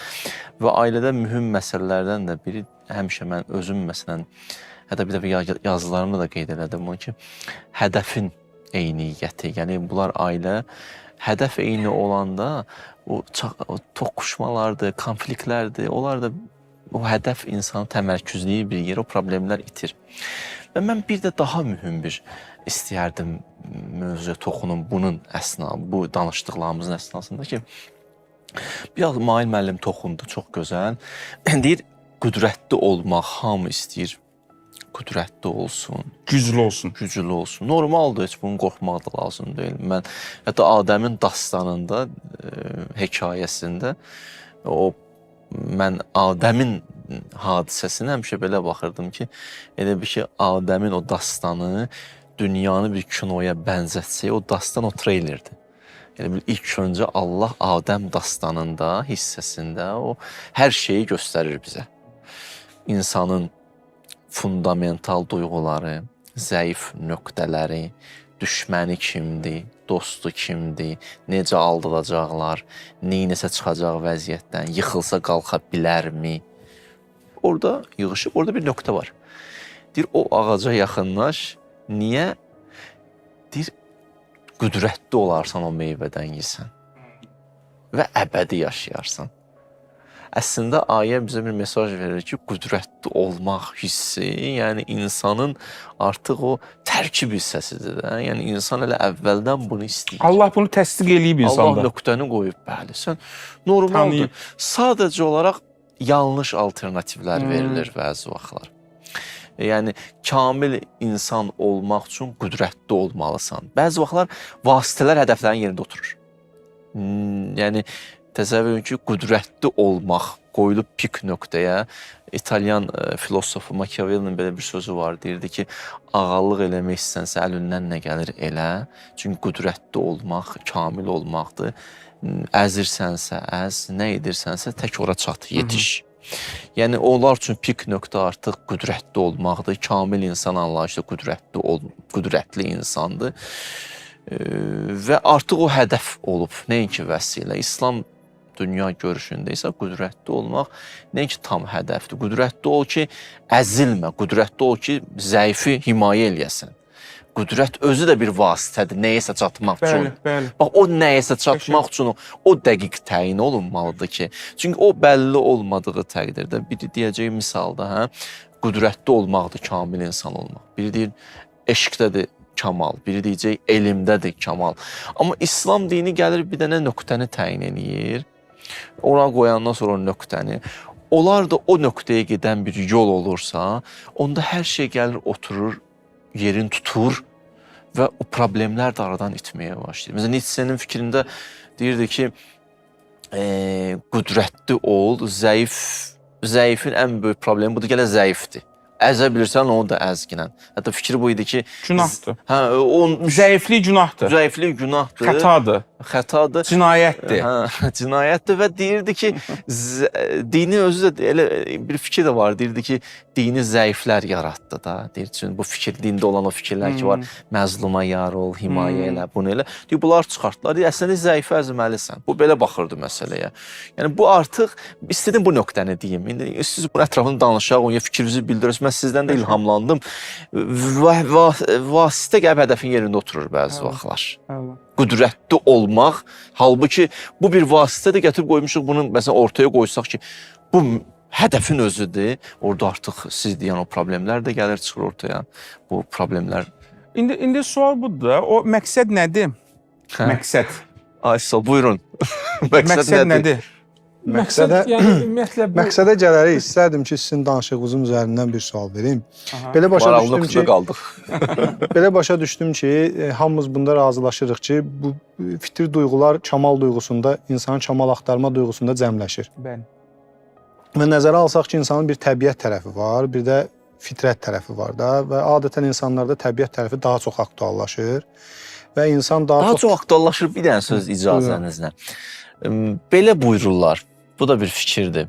Və ailədə mühüm məsələlərdən də biri həmişə mən özüm məsələn, hətta bir dəfə yazılarımda da qeyd elədim onu ki, hədəfin eyniyyəti. Yəni bunlar ailə hədəf eyni olanda o toqquşmalardır, konfliktlərdir, onlar da o hədəf insanı təmərküzlüyü bir yerə, o problemlər itir. Və mən bir də daha mühüm bir istəyərdim mövzuya toxunum bunun əsna, bu danışdıqlarımızın əsnasında ki, biraz Mail müəllim toxundu, çox gözəl. Deyir, qüdrətli olmaq hamı istəyir. Qüdrətli olsun, Güclü olsun. güclü olsun. Normaldır, heç bunun qorxmaq da lazım deyil. Mən hətta Adəmin dastanında, hekayəsində o mən Adəmin hadisəsinə həmişə belə baxırdım ki, elə bir ki, Adəmin o dastanı dünyanı bir kinoya bənzətsək, o dastan o treylerdir. Elə bil ilk öncə Allah Adəm dastanında, hissəsində o hər şeyi göstərir bizə. İnsanın fundamental duyğuları, zəif nöqtələri, düşməni kimdir, dostu kimdir, necə aldadacaqlar, neynəsə çıxacaq vəziyyətdən, yıxılsa qalxa bilərmi? Orada yığışıb, orada bir nöqtə var. Deyir, o ağaca yaxınlaş, niyə? Deyir, qüdrətli olarsan o meyvədən yesən və əbədi yaşayarsan. Əslində ayə bizə bir mesaj verir ki, qüdrətli olmaq hissi, yəni insanın artıq o tərkib hissəsidir də. Yəni insan elə əvvəldən bunu istəyir. Allah bunu təsdiq eləyib insanda. Allah nöqtəni qoyub, bəli. Sən normaldır. Tanıyıb. Sadəcə olaraq yanlış alternativlər verilir bəzi vaxtlar. Yəni kamil insan olmaq üçün qüdrətli olmalısan. Bəzi vaxtlar vasitələr hədəflərin yerində oturur. Yəni təsəvvür edin ki, qüdrətli olmaq qoyulub pik nöqtəyə. İtalyan filosofu Machiavellinin belə bir sözü var, deyirdi ki, ağallıq eləmək istəsənsə əlindən nə gəlir elə. Çünki qüdrətli olmaq kamil olmaqdır. Əzirsənsə əz, nə edirsənsə tək ora çat, yetiş. Yəni onlar üçün pik nöqtə artıq qüdrətli olmaqdır. Kamil insan anlayışı qüdrətli ol, qüdrətli insandır. Və artıq o hədəf olub, nəinki vəsilə. İslam dünya görüşündə isə qüdrətli olmaq nəinki tam hədəfdir. Qüdrətli ol ki, əzilmə, qüdrətli ol ki, zəifi himayə eləyəsən. Qüdrət özü də bir vasitədir nəyəsə çatmaq üçün. Bəli, bəli. Bax o nəyəsə çatmaq üçün o dəqiq təyin olunmalıdır ki, çünki o bəlli olmadığı təqdirdə biri deyəcək misalda, hə, qüdrətli olmaqdır kamil insan olmaq. Biri deyir eşqdədir kamal, biri deyəcək elmdədir kamal. Amma İslam dini gəlir bir dənə nöqtəni təyin eləyir. Ora qoyandan sonra o nöqtəni, onlar da o nöqtəyə gedən bir yol olursa, onda hər şey gəlir oturur, yerin tutur və o problemlər də aradan itməyə başlayır. Məsələn, Nietzschenin fikrində deyirdi ki, qüdrətli ol, zəifin ən böyük problemi budur, gələ zəifdir. Əzə bilirsən, onu da əzginən. Hətta fikri bu idi ki, Günahdır. Hə, Zəiflik günahdır. zəiflik günahdır, Xətadır. xətadır. Cinayətdir. Hə, cinayətdir və deyirdi ki, dini özü də elə bir fikir də var. Deyirdi ki, dini zəiflər yaratdı da. Deyir çünki bu fikir dində olan o fikirlər ki var, məzluma yar ol, himayə elə, bunu elə. Deyir bunlar çıxartdılar. Deyir əslində zəifi əzməlisən. Bu belə baxırdı məsələyə. Yəni bu artıq istədim bu nöqtəni deyim. İndi siz bunun ətrafında danışaq, ona fikrinizi bildirirsiniz. Mən sizdən də ilhamlandım. Vasitə gəlib hədəfin yerində oturur bəzi vaxtlar. Qüdrətli olmaq, halbuki bu bir vasitədir, gətirib qoymuşuq bunu məsələn ortaya qoysaq ki, bu hədəfin özüdür. Orada artıq siz deyən o problemlər də gəlir çıxır ortaya. Bu problemlər. İndi sual budur da, o məqsəd nədir? Hə. Məqsəd. Aysel, buyurun. Məqsəd nədir? Məqsəd, yəni ümumiyyətlə bu Məqsədə gələrək istərdim ki, sizin danışığınızın üzərindən bir sual verim. Aha. Belə başa Maraqlı düşdüm ki, qaldıq. belə başa düşdüm ki, hamımız bunda razılaşırıq ki, bu fitri duyğular kamal duyğusunda, insanın kamal axtarma duyğusunda cəmləşir. Bəli. Və nəzərə alsaq ki, insanın bir təbiət tərəfi var, bir də fitrət tərəfi var da və adətən insanlarda təbiət tərəfi daha çox aktuallaşır və insan daha, Daha çox aktuallaşır bir dənə söz icazənizlə. Belə buyururlar. Bu da bir fikirdir.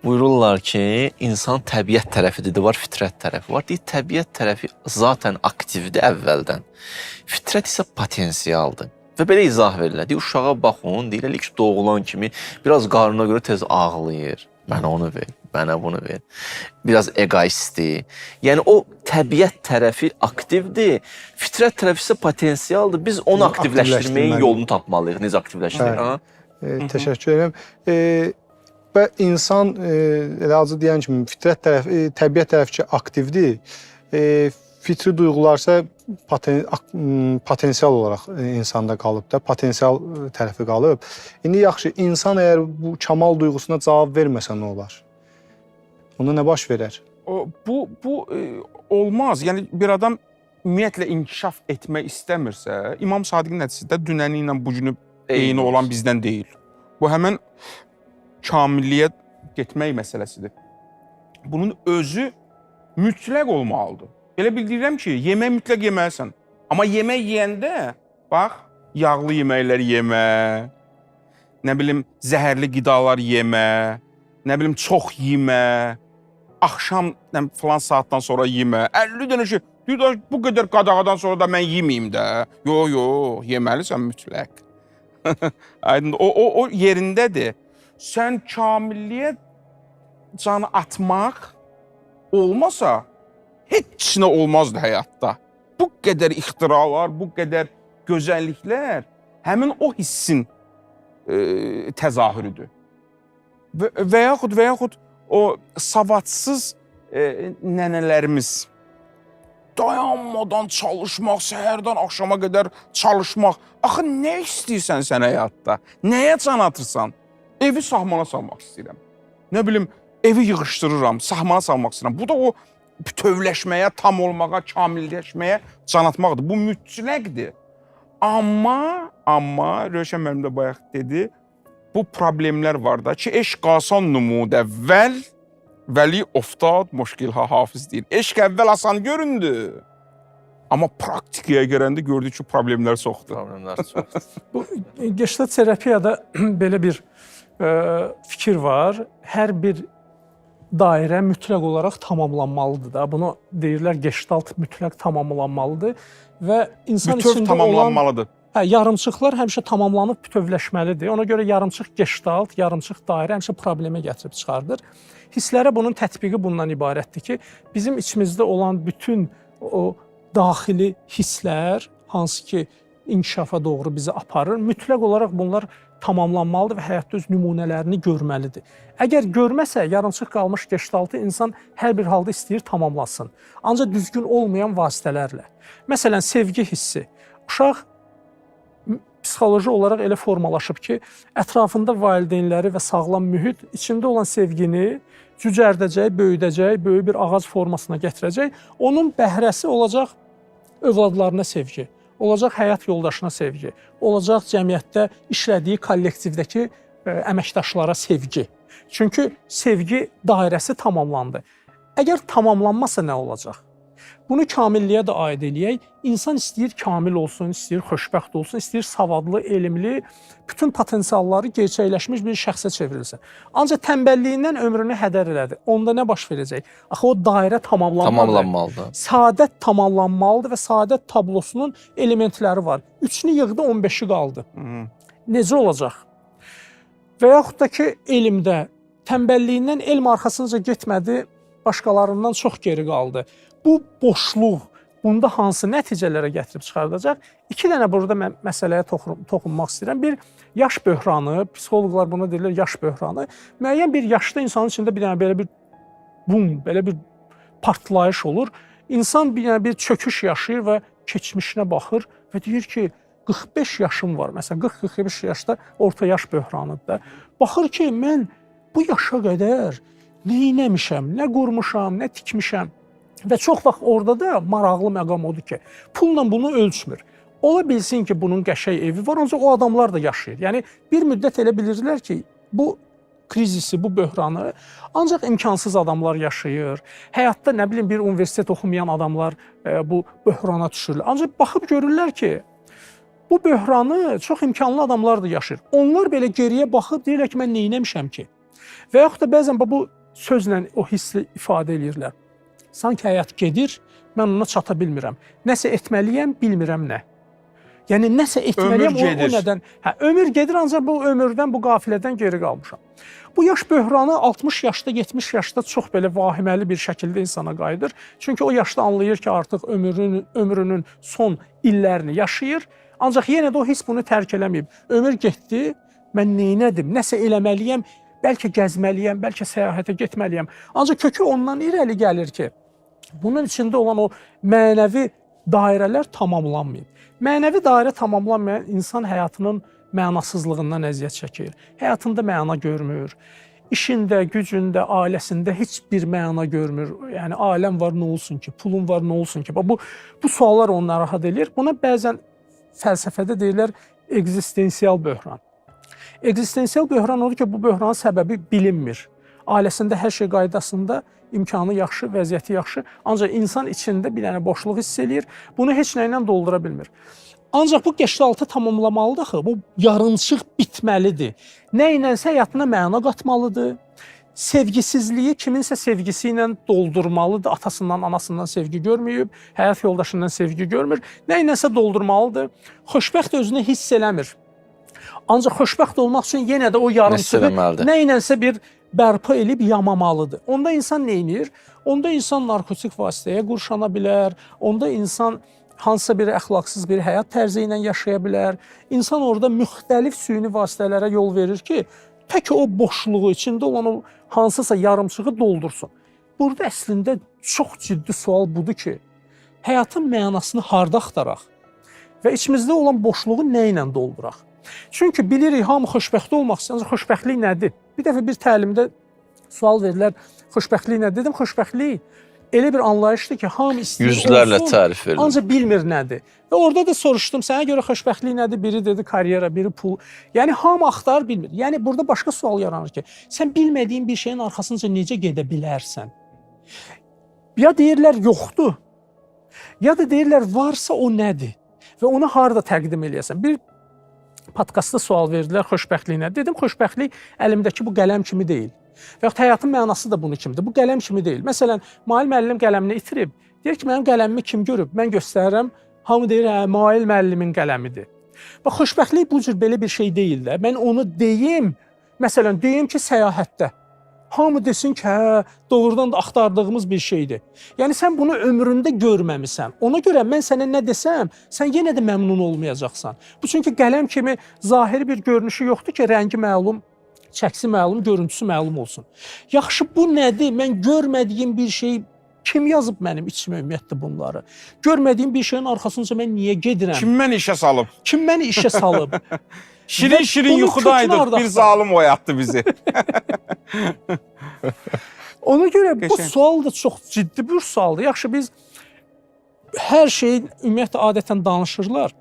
Buyururlar ki, insan təbiət tərəfi dedi var, fitrət tərəfi var. Deyir, təbiət tərəfi zaten aktivdir əvvəldən. Fitrət isə potensialdır. Və belə izah verirlər. Deyir, uşağa baxın, deyir, elə ilk doğulan kimi biraz qarnına görə tez ağlayır. Mənə onu ver, mənə bunu ver. Biraz egoistdir. Yəni o təbiət tərəfi aktivdir, fitrət tərəfi isə potensialdır. Biz onu aktivləşdirməyin yolunu tapmalıyıq. Necə aktivləşdirək? Ha? Təşəkkür edirəm. Və insan elə acı deyən kimi fitrət tərəfi, təbiət tərəfi ki aktivdir. Fitri duyğular isə potensial olaraq insanda qalıb da, potensial tərəfi qalıb. İndi yaxşı, insan əgər bu kamal duyğusuna cavab verməsə nə olar? Onda nə baş verər? Bu olmaz. Yəni bir adam ümumiyyətlə inkişaf etmək istəmirsə, İmam Sadiqin hədisində dünəni ilə bu günü eyni olan bizdən deyil. Bu həmin kamilliyə getmək məsələsidir. Bunun özü mütləq olmalıdır. Elə bildirirəm ki, yemək mütləq yeməlisən. Amma yemək yeyəndə bax, yağlı yeməklər yemə, nə bilim zəhərli qidalar yemə, nə bilim çox yemə, axşam nə filan saatdan sonra yemə. 50 dənə şey. Deyir da, bu qədər qadağadan sonra da mən yeməyim də. Yox, yox, yeməlisən mütləq. Aydın, o yerindədir. Sən kamilliyə canı atmaq olmasa heç nə olmazdı həyatda. Bu qədər ixtiralar, bu qədər gözəlliklər həmin o hissin təzahürüdür. Və yaxud o savadsız nənələrimiz dayanmadan çalışmaq, səhərdən axşama qədər çalışmaq. Axı nə istəyirsən sən həyatda? Nəyə can atırsan? Evi sahmana salmaq istəyirəm. Nə bilim, evi yığışdırıram, sahmana salmaq istəyirəm. Bu da o bütövləşməyə, tam olmağa, kamilləşməyə can atmaqdır. Bu mütləqdir. Amma Rövşən müəllim də bayaq dedi, bu problemlər var da ki, eşq asan numud əvvəl, vəli oftad müşkilha hafiz deyir. Eşq əvvəl asan göründü. Amma praktikaya gələndə gördük ki, problemlər çoxdur. Problemlər çoxdur. Bu Gestalt terapiyada belə bir fikir var. Hər bir dairə mütləq olaraq tamamlanmalıdır da. Bunu deyirlər Gestalt mütləq tamamlanmalıdır və insan Bütöv içində olan tamamlanmalıdır. Hə, yarımçıqlar həmişə tamamlanıb bütövləşməlidir. Ona görə yarımçıq Gestalt, yarımçıq dairə həmişə problemə gətirib çıxardır. Hisslərə bunun tətbiqi bundan ibarətdir ki, bizim içimizdə olan bütün o daxili hisslər, hansı ki inkişafa doğru bizi aparır, mütləq olaraq bunlar tamamlanmalıdır və həyatda öz nümunələrini görməlidir. Əgər görməsə, yarımçıq qalmış gestaltı insan hər bir halda istəyir tamamlasın. Ancaq düzgün olmayan vasitələrlə. Məsələn, sevgi hissi. Uşaq psixoloji olaraq elə formalaşıb ki, ətrafında valideynləri və sağlam mühit içində olan sevgini cücərdəcək, böyüdəcək, böyük bir ağac formasına gətirəcək. Onun bəhrəsi olacaq övladlarına sevgi, olacaq həyat yoldaşına sevgi, olacaq cəmiyyətdə işlədiyi kollektivdəki əməkdaşlara sevgi. Çünki sevgi dairəsi tamamlandı. Əgər tamamlanmasa nə olacaq? Bunu kamilliyə də aid eləyək. İnsan istəyir kamil olsun, istəyir xoşbəxt olsun, istəyir savadlı, elmli, bütün potensialları gerçəkləşmiş bir şəxsə çevrilsin. Ancaq tənbəlliyindən ömrünü hədər elədi. Onda nə baş verəcək? Axı o dairə tamamlanmalıdır. Tamamlanmalıdır. Səadət tamamlanmalıdır və səadət tablosunun elementləri var. 3-ünü yığdı, 15-i qaldı. Hı. Necə olacaq? Və yaxud da ki, elmdə tənbəlliyindən elm arxasınca getmədi, başqalarından çox geri qaldı. Bu boşluq bunda hansı nəticələrə gətirib çıxardacaq? İki dənə burada mən məsələyə toxunmaq istəyirəm. Bir, yaş böhranı, psixoloqlar buna deyirlər yaş böhranı. Müəyyən bir yaşda insanın içində bir dənə belə bir bum, belə bir partlayış olur. İnsan bir dənə bir çöküş yaşayır və keçmişinə baxır və deyir ki, 45 yaşım var. Məsələn, 40-45 yaşda orta yaş böhranıdır da. Baxır ki, mən bu yaşa qədər nə eləmişəm, nə qurmuşam, nə tikmişəm. Və çox vaxt orada da maraqlı məqam odur ki, pulla bunu ölçmür. Ola bilsin ki, bunun qəşəng evi var, ancaq o adamlar da yaşayır. Yəni bir müddət elə bilirlər ki, bu krizisi, bu böhranı ancaq imkansız adamlar yaşayır. Həyatda nə bilim bir universitet oxumayan adamlar bu böhrana düşürlər. Ancaq baxıb görürlər ki, bu böhranı çox imkanlı adamlar da yaşayır. Onlar belə geriyə baxıb deyirlər ki, mən nə etmişəm ki? Və yaxud da bəzən bu sözlə o hissi ifadə eləyirlər. Sanki həyat gedir, mən ona çata bilmirəm. Nəsə etməliyəm, bilmirəm nə. Yəni nəsə etməliyəm, o nədən? Hə, ömür gedir, ancaq bu ömürdən, bu qafilədən geri qalmışam. Bu yaş böhranı 60 yaşda, 70 yaşda çox belə vahiməli bir şəkildə insana qayıdır. Çünki o yaşda anlayır ki, artıq ömrünün son illərini yaşayır. Ancaq yenə də o hiss bunu tərk eləməyib. Ömür getdi, mən neynədim, nəsə eləməliyəm, bəlkə gəzməliyəm, bəlkə səyahətə getməliyəm. Ancaq kökü ondan irəli gəlir ki, bunun içində olan o mənəvi dairələr tamamlanmayıb. Mənəvi dairə tamamlanmayan insan həyatının mənasızlığından əziyyət çəkir. Həyatında məna görmür. İşində, gücündə, ailəsində heç bir məna görmür. Yəni ailəm var, nə olsun ki? Pulum var, nə olsun ki? Bu suallar onu narahat eləyir. Buna bəzən fəlsəfədə deyirlər ekzistensial böhran. Ekzistensial böhran odur ki, bu böhranın səbəbi bilinmir. Ailəsində hər şey qaydasında, imkanı yaxşı, vəziyyəti yaxşı, ancaq insan içində bir dənə boşluq hiss eləyir. Bunu heç nə ilə doldura bilmir. Ancaq bu gestalt tamamlamalıdır axı. Bu yarımçıq bitməlidir. Nə ilənsə həyatına məna qatmalıdır. Sevgisizliyi kiminsə sevgisi ilə doldurmalıdır. Atasından, anasından sevgi görməyib, həyat yoldaşından sevgi görmür. Nə ilənsə doldurmalıdır. Xoşbəxt özünü hiss eləmir. Ancaq xoşbəxt olmaq üçün yenə də o yarımçığı nə ilənsə bir bərpa elib yamamalıdır. Onda insan nə edir? Onda insan narkotik vasitəyə qurşana bilər. Onda insan hansısa bir əxlaqsız bir həyat tərzi ilə yaşaya bilər. İnsan orada müxtəlif süni vasitələrə yol verir ki, tək o boşluğu içində olan o hansısa yarımçığı doldursun. Burada əslində çox ciddi sual budur ki, həyatın mənasını harda axtaraq və içimizdə olan boşluğu nə ilə dolduraq? Çünki bilirik hamı xoşbəxt olmaq istəyir, ancaq xoşbəxtlik nədir? Bir dəfə bir təlimdə sual verdilər, xoşbəxtlik nədir? Dedim, xoşbəxtlik elə bir anlayışdır ki, hamı istəyir Yüzlərlə olsun, tərif verilir. ancaq bilmir nədir. Və orada da soruşdum, sənə görə xoşbəxtlik nədir? Biri dedi karyera, biri pul. Yəni hamı axtarır, bilmir. Yəni burada başqa sual yaranır ki, sən bilmədiyin bir şeyin arxasınca necə gedə bilərsən? Ya deyirlər yoxdur, ya da deyirlər varsa o nədir? Və onu harda təqdim eləyəsən? Bir podkastda sual verdilər xoşbəxtlik nədir? Dedim xoşbəxtlik əlimdəki bu qələm kimi deyil. Və yaxud həyatın mənası da bunu kimidir. Bu qələm kimi deyil. Məsələn, Mail müəllim qələmini itirib. Deyir ki, mənim qələmimi kim görüb? Mən göstərirəm. Hamı deyir, hə, Mail müəllimin qələmidir. Bax, xoşbəxtlik bu cür belə bir şey deyil də. Mən onu deyim, məsələn, deyim ki, səyahətdə. Hamı desin ki, hə, doğrudan da axtardığımız bir şeydir. Yəni sən bunu ömründə görməmisən. Ona görə mən sənə nə desəm, sən yenə də məmnun olmayacaqsan. Bu çünki qələm kimi zahiri bir görünüşü yoxdur ki, rəngi məlum, çəkisi məlum, görüntüsü məlum olsun. Yaxşı, bu nədir? Mən görmədiyim bir şey kim yazıb mənim içimə ümumiyyətlə bunları? Görmədiyim bir şeyin arxasınca mən niyə gedirəm? Kim məni işə salıb? Kim məni işə salıb? Şirin-şirin yuxudaydıq, bir zalım oyatdı bizi. Ona görə bu Qəşəng. sual da çox ciddi bir sualdır. Yaxşı, biz hər şeyin ümumiyyətlə adətən danışırlar.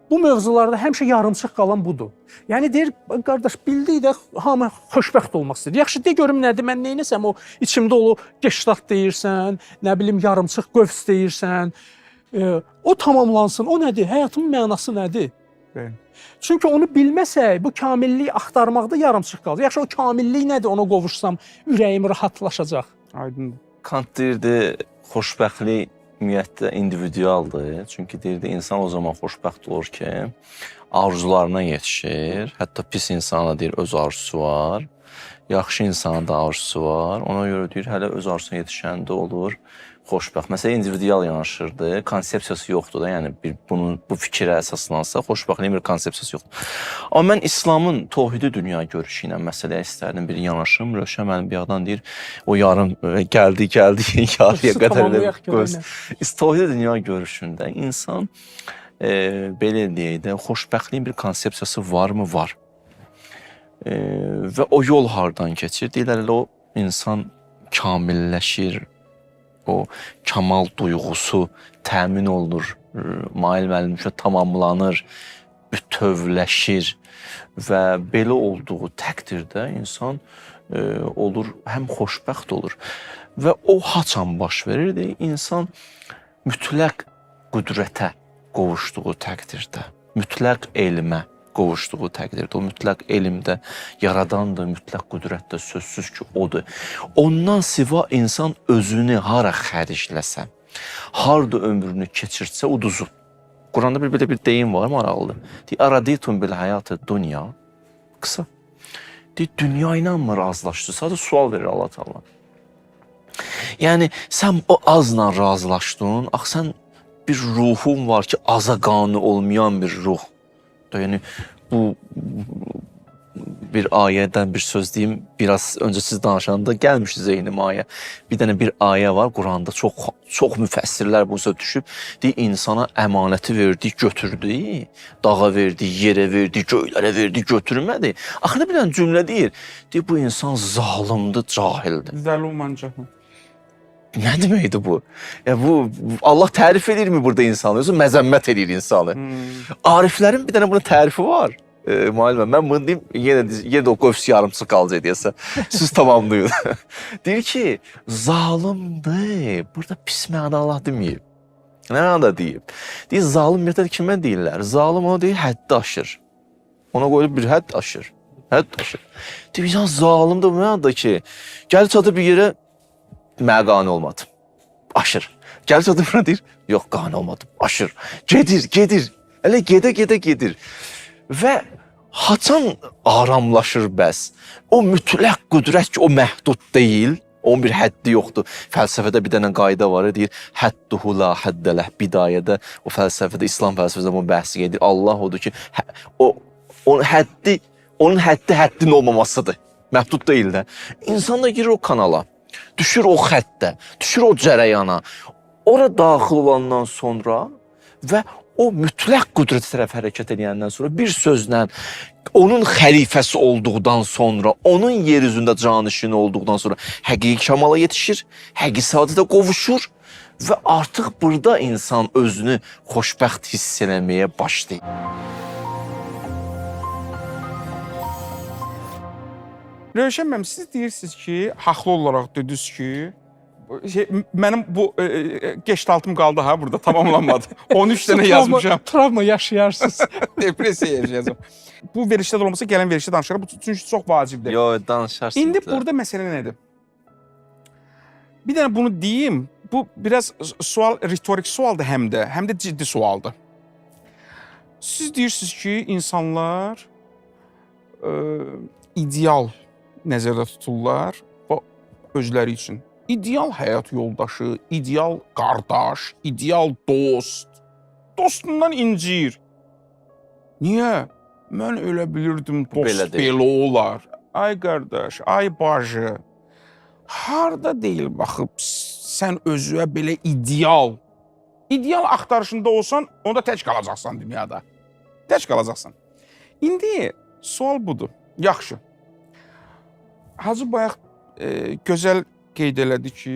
Bu mövzularda həmişə yarımçıq qalan budur. Yəni deyir, qardaş, bildik də hamı xoşbəxt olmaq istəyir. Yaxşı, de görüm nədir? Mən nə etsəm o içimdə o gestalt deyirsən, nə bilim yarımçıq qövs deyirsən. O tamamlansın. O nədir? Həyatımın mənası nədir? Bəli. Çünki onu bilməsək, bu kamillik axtarmaqda yarımçıq qalır. Yaxşı, o kamillik nədir? Ona qovuşsam ürəyim rahatlaşacaq. Aydındır. Kant deyirdi, xoşbəxtlik ümumiyyətlə individualdır. Çünki deyirdi, insan o zaman xoşbəxt olur ki, arzularına yetişir. Hətta pis insana deyir, öz arzusu var. Yaxşı insana da arzusu var. Ona görə deyir, hələ öz arzusuna yetişəndə olur xoşbəxt. Məsələ individual yanaşırdı, konsepsiyası yoxdur da, yəni bir bunun bu fikrə əsaslansa xoşbəxtliyin bir konsepsiyası yoxdur. Amma mən İslamın təvhidi dünya görüşü ilə məsələyə istərdim bir yanaşım. Rövşən müəllim bir yandan deyir, o yarım gəldi, yarıya qədər elə göz. Təvhidi dünya görüşündə insan belə deyək də, xoşbəxtliyin bir konsepsiyası varmı? Var. Və o yol hardan keçir? Deyirlər elə o insan kamilləşir, o kamal duyğusu təmin olunur, Mail müəllim üçün tamamlanır, bütövləşir və belə olduğu təqdirdə insan olur, həm xoşbəxt olur və o haçan baş verirdi? İnsan mütləq qüdrətə qovuşduğu təqdirdə, mütləq elmə qovuşduğu təqdirdə, o mütləq elmdə yaradandır, mütləq qüdrətdə sözsüz ki, odur. Ondan siva insan özünü hara xərcləsə, harda ömrünü keçirtsə uduzub. Quranda bir belə bir deyim var, maraqlıdır. Deyir, Araditum bil həyatı dünya. Qısa. Deyir, dünya ilə mı razılaşdın? Sadəcə sual verir Allah Taala. Yəni sən o azla razılaşdın, axı sən bir ruhun var ki, aza qane olmayan bir ruh. Yəni bu bir ayədən bir söz deyim. Biraz öncə siz danışanda gəlmişdi zehnimə ayə. Bir dənə bir ayə var Quranda. Çox çox müfəssirlər bu sözə düşüb. Deyir insana əmanəti verdi, götürdü, dağa verdi, yerə verdi, göylərə verdi, götürmədi. Axırda bir dənə cümlə deyir. Deyir bu insan zalımdır, cahildir. Zəluman cahil. Nə deməkdir bu? Ya bu Allah tərif edirmi burada insanı, yoxsa məzəmmət edir insanı? Ariflərin bir dənə bunun tərifi var. Müəllimə, mən bunu deyim, yenə də o qövs yarımçıq qalacaq deyəsə. Siz tamamlayın. Deyir ki, zalimdir. Burada pis mənada Allah deməyib. Nə mənada deyib? Deyir, zalım ümumiyyətlə kimə deyirlər? Zalım ona deyir, həddi aşır. Ona qoyulub bir hədd aşır. Hədd aşır. Deyir, insan zalimdir bu mənada ki, gəlir çatır bir yerə, mənə qane olmadım. Aşır. Gəlir çatır bura deyir, yox qane olmadım. Aşır. Gedir, gedir. Elə gedə-gedə gedir. Və haçan aramlaşır bəs? O mütləq qüdrət ki, o məhdud deyil. Onun bir həddi yoxdur. Fəlsəfədə bir dənə qayda var, deyir, hədduhu la həddə ləh. Bidayədə o fəlsəfədə, İslam fəlsəfəsində bunun bəhsi gedir. Allah odur ki, onun həddi, onun həddi həddin olmamasıdır. Məhdud deyil də. İnsan da girir o kanala, düşür o xəttə, düşür o cərəyana. Ora daxil olandan sonra və o mütləq qüdrətə tərəf hərəkət edəndən sonra bir sözlə onun xəlifəsi olduqdan sonra, onun yer üzündə canişini olduqdan sonra həqiqi kamala yetişir, həqiqi saadətə qovuşur və artıq burada insan özünü xoşbəxt hiss eləməyə başlayır. Rövşən müəllim, siz deyirsiniz ki, haqlı olaraq dediniz ki, şey, mənim bu gestalt-ım qaldı ha burada, tamamlanmadı. 13 dənə yazmışam. Travma yaşayarsınız. Depressiya yaşayacağam. Bu verilişdə də olmasa gələn verilişdə danışarıq. Bu çünki çox vacibdir. Yo, danışarsınız. İndi burada məsələ nədir? Bir dənə bunu deyim. Bu biraz sual, ritorik sualdır həm də ciddi sualdır. Siz deyirsiniz ki, insanlar ideal nəzərdə tuturlar və özləri üçün. İdeal həyat yoldaşı, ideal qardaş, ideal dost. Dostundan inciyir. Niyə? Mən elə bilirdim dost Belə deyil. belə olar. Ay qardaş, ay bacı. Harda deyil baxıb sən özünə belə ideal. İdeal axtarışında olsan, onda tək qalacaqsan dünyada. Tək qalacaqsan. İndi sual budur. Yaxşı. Hacı bayaq gözəl qeyd elədi ki,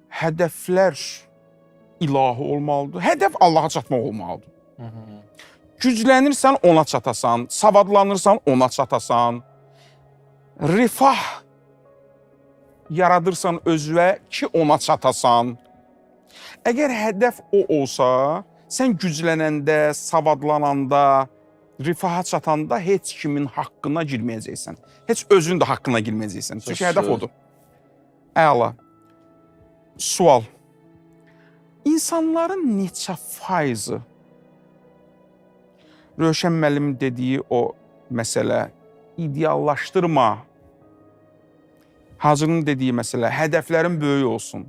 hədəflər ilahi olmalıdır. Hədəf Allaha çatmaq olmalıdır. Güclənirsən ona çatasan, savadlanırsan ona çatasan. Rifah yaradırsan özünə ki ona çatasan. Əgər hədəf o olsa, sən güclənəndə, savadlananda, rifaha çatanda heç kimin haqqına girməyəcəksən. Heç özünün də haqqına girməyəcəksən. Çünki hədəf odur. Əla. Sual. İnsanların neçə faizi Rövşən müəllimin dediyi o məsələ ideallaşdırma. Hacının dediyi məsələ, hədəflərin böyük olsun.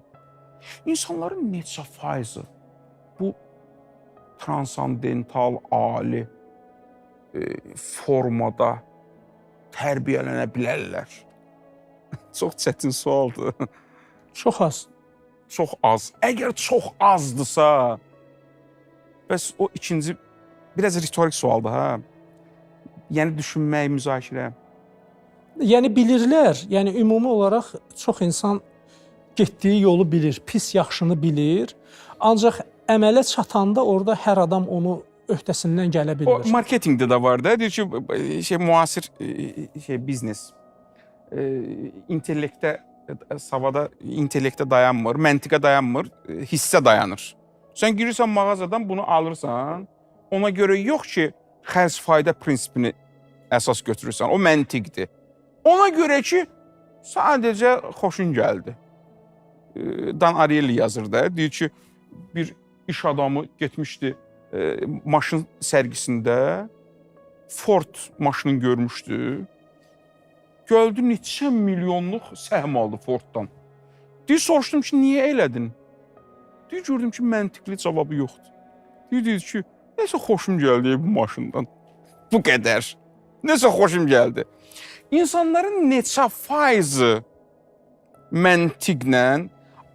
İnsanların neçə faizi bu transandental ali formada tərbiyələnə bilərlər? Çox çətin sualdır. Çox az. Çox az. Əgər çox azdısa, bəs o ikinci biraz ritorik sualdır ha. Yəni düşünmək, müzakirə. Yəni bilirlər, yəni ümumi olaraq çox insan getdiyi yolu bilir, pis yaxşını bilir. Ancaq əmələ çatanda orada hər adam onu öhdəsindən gələ O bilmir. marketinqdə də var da. Deyir ki, şey müasir şey biznes intellektə, savada intellektə dayanmır, məntiqə dayanmır, hissə dayanır. Sən girirsən mağazadan bunu alırsan, ona görə yox ki, xərc fayda prinsipini əsas götürürsən. O məntiqdir. Ona görə ki, sadəcə xoşun gəldi. Dan Ariely yazır da, deyir ki, bir iş adamı getmişdi maşın sərgisində Ford maşını görmüşdü. Gəldi neçə milyonluq səhm aldı Forddan. Deyir, soruşdum ki, niyə elədin? Deyir, gördüm ki, məntiqli cavabı yoxdur. Deyir, deyir ki, nəsə xoşum gəldi bu maşından. Bu qədər. Nəsə xoşum gəldi. İnsanların neçə faizi məntiqlə,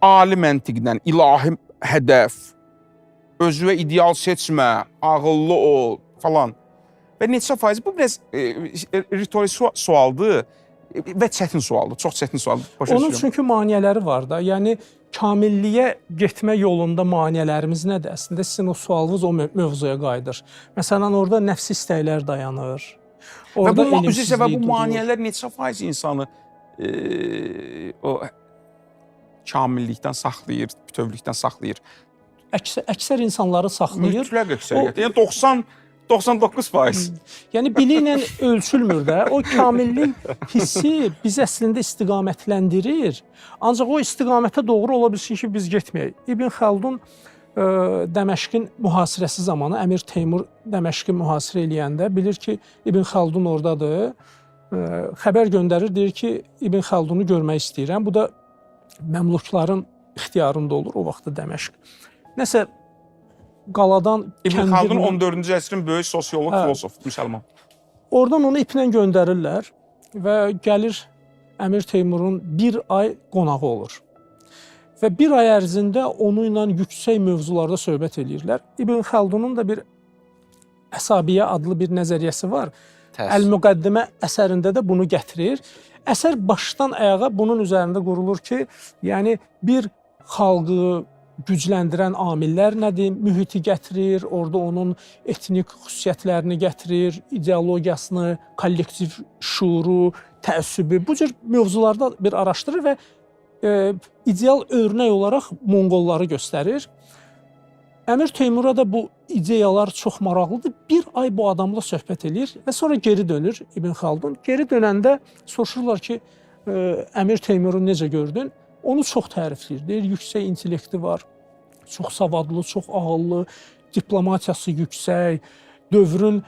ali məntiqlə, ilahi hədəf, özünə ideal seçmə, ağıllı ol falan. Və neçə faiz? Bu biraz ritorik sualdır və çətin sualdır. Çox çətin sualdır. Başa Onun düşürəm. çünki maneələri var da. Yəni Kamilliyə getmə yolunda maneələrimiz nədir? Əslində sizin o sualınız o mövzuya qayıdır. Məsələn, orada nəfsi istəklər dayanır. Orada Orada və bu üzr istəyirəm, və bu durur. maneələr neçə faiz insanı o kamillikdən saxlayır, bütövlükdən saxlayır? Əksər insanları saxlayır. Mütləq əksəriyyət. Yəni 90 99%. Yəni biliklə ölçülmür də. O kamillik hissi bizi əslində istiqamətləndirir. Ancaq o istiqamətə doğru ola bilsin ki, biz getməyək. İbn Xəldun Dəməşqin mühasirəsi zamanı Əmir Teymur Dəməşqi mühasirə eləyəndə bilir ki, İbn Xəldun ordadır. Xəbər göndərir, deyir ki, İbn Xəldunu görmək istəyirəm. Bu da Məmlukların ixtiyarında olur o vaxtda Dəməşq. Nəsə qaladan İbn Xaldun 14-cü əsrin böyük sosioloq, filosof, müsəlman. Oradan onu iplə göndərirlər və gəlir Əmir Teymurun bir ay qonağı olur. Və bir ay ərzində onunla yüksək mövzularda söhbət eləyirlər. İbn Xəldunun da bir Əsabiyə adlı bir nəzəriyyəsi var. Əl-Müqəddimə əsərində də bunu gətirir. Əsər başdan ayağa bunun üzərində qurulur ki, yəni bir xalqı gücləndirən amillər nədir? Mühiti gətirir, orada onun etnik xüsusiyyətlərini gətirir, ideologiyasını, kollektiv şuuru, təəssübü, bu cür mövzularda bir araşdırır və ideal örnək olaraq Monqolları göstərir. Əmir Teymura da bu ideyalar çox maraqlıdır. Bir ay bu adamla söhbət eləyir və sonra geri dönür İbn Xaldun. Geri dönəndə soruşurlar ki, Əmir Teymuru necə gördün? Onu çox tərifləyir. Deyir, yüksək intellekti var, çox savadlı, çox ağıllı, diplomatiyası yüksək, dövrün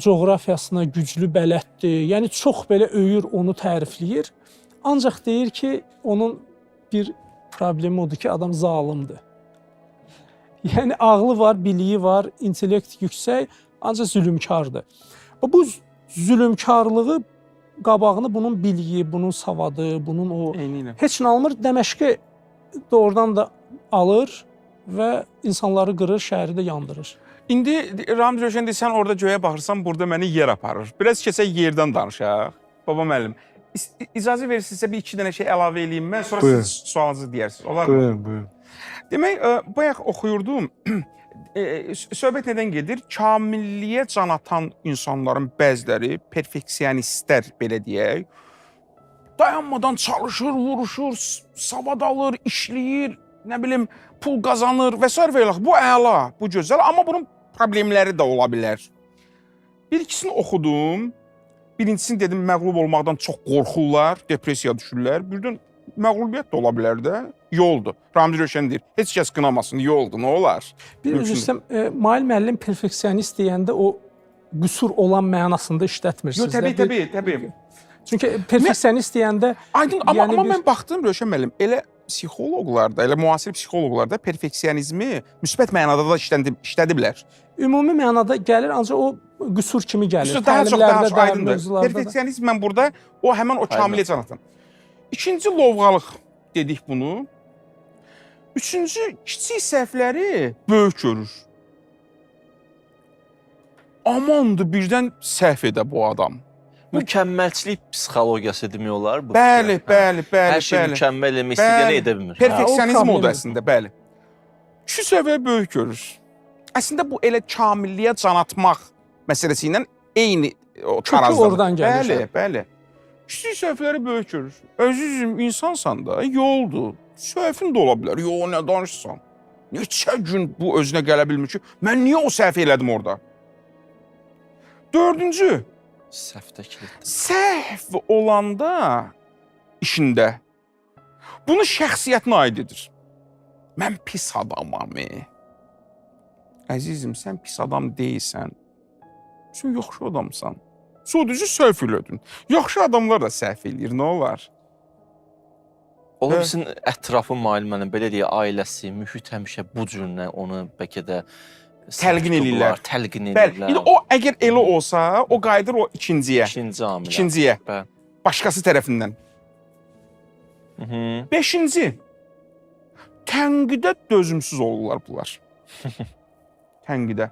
coğrafiyasına güclü bələddir. Yəni çox belə öyür, onu tərifləyir. Ancaq deyir ki, onun bir problemi odur ki, adam zalimdir. Yəni ağlı var, biliyi var, intellekt yüksək, ancaq zülmkardır. Bu zülmkarlığı qabağını bunun biliyi, bunun savadı, bunun o Eynilə. heç nə almır. Dəməşqi doğrudan da alır və insanları qırır, şəhəri də yandırır. İndi Ramiz Rövşən deyir, sən orada göyə baxırsan, burada məni yer aparır. Biraz keçək yerdən danışaq. Baba müəllim, icazə verirsinizsə bir iki dənə şey əlavə eləyim mən, sonra Buyurun. siz sualınızı deyərsiniz. Olar mı? Buyurun, buyurun. Demək, bayaq oxuyurdum. Söhbət nədən gedir? Kamilliyə can atan insanların bəziləri, perfeksionistlər belə deyək, dayanmadan çalışır, vuruşur, savad alır, işləyir, nə bilim, pul qazanır və sair və ilaxır. Bu əla, bu gözəl, amma bunun problemləri də ola bilər. Bir ikisini oxudum. Birincisini dedim, məğlub olmaqdan çox qorxurlar, depressiyaya düşürlər. Birdən məğlubiyyət də ola bilər də. Yoldur. Ramiz Rövşən deyir, heç kəs qınamasın, yoldur, nə olar? Bir üzr istəyirəm, Mail müəllim perfeksionist deyəndə o qüsur olan mənasında işlətmirsiniz. Yox, təbii, təbii, təbii. Çünki perfeksionist deyəndə Aydın, amma, Yəni amma mən baxdım Rövşən müəllim, elə psixoloqlar da, elə müasir psixoloqlar da perfeksionizmi müsbət mənada da işlədiblər. Ümumi mənada gəlir, ancaq o qüsur kimi gəlir. Qüsur daha çox, daha çox aydındır. da. Perfeksionizm mən burada o həmin o kamilliyə can atan. İkinci lovğalıq dedik bunu. Üçüncü kiçik səhvləri böyük görür. Amandır, birdən səhv edə bu adam. Mükəmməlçilik psixologiyası demək olar bu. Bəli, bəli, bəli, Hər şey bəli. mükəmməl eləmək istəyəni edə bilmir. Perfeksionizm O odur əslində, bəli. Kiçik səhvləri böyük görür. Əslində bu elə kamilliyə can atmaq məsələsi ilə eyni o tarazdadır. oradan gəlir. Bəli, bəli. Kiçik səhvləri böyük görür. Əzizim, insansan da, yoldur. Səhvin də ola bilər. Yo, nə danışırsan? Neçə gün bu özünə gələ bilmir ki, mən niyə o səhvi elədim orada? Dördüncü, Səhvdəkilik. səhv olanda işində bunu şəxsiyyətinə aid edir. Mən pis adamam. Əzizim, sən pis adam deyilsən. Sən yaxşı adamsan. Sadəcə səhv elədin. Yaxşı adamlar da səhv eləyir, nə olar? Ola bilsin ətrafı Mail müəllim belə deyə ailəsi, mühit həmişə bu cürlə onu bəlkə də Təlqin eləyirlər. Təlqin Bəli. eləyirlər. İndi o əgər elə olsa, o qayıdır o ikinciyə. İkinci amilə. İkinciyə. Bəli. Başqası tərəfindən. Hı. Beşinci. Tənqidə dözümsüz olurlar bunlar. Tənqidə.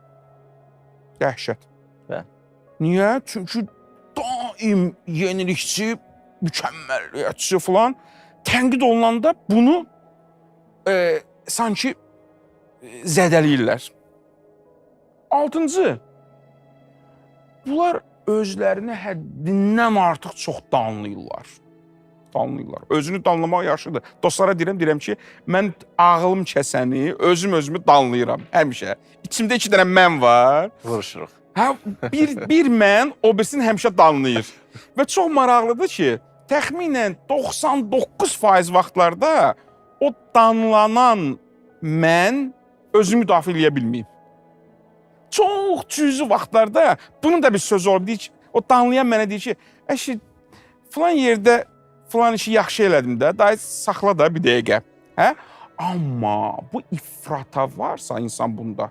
Dəhşət. Bəli. Niyə? Çünki daim yenilikçi, mükəmməliyyətçi filan. Tənqid olunanda bunu sanki zədələyirlər. Altıncı, bunlar özlərini həddindən artıq çox danlayırlar. Danlayırlar. Özünü danlamaq yaxşıdır. Dostlara deyirəm ki, mən ağlım kəsəni özüm özümü danlayıram həmişə. İçimdə 2 dənə mən var. Vuruşuruq. Hə, bir mən, o birisini həmişə danlayır. Və çox maraqlıdır ki, təxminən 99% vaxtlarda o danlanan mən özünü müdafiə eləyə bilməyib. Çox cüzi vaxtlarda bunun da bir sözü olub. Deyir ki, o danlayan mənə deyir ki, əşi, filan yerdə filan işi yaxşı elədim də, daha saxla da bir dəqiqə. Hə? Amma bu ifrata varsa insan bunda,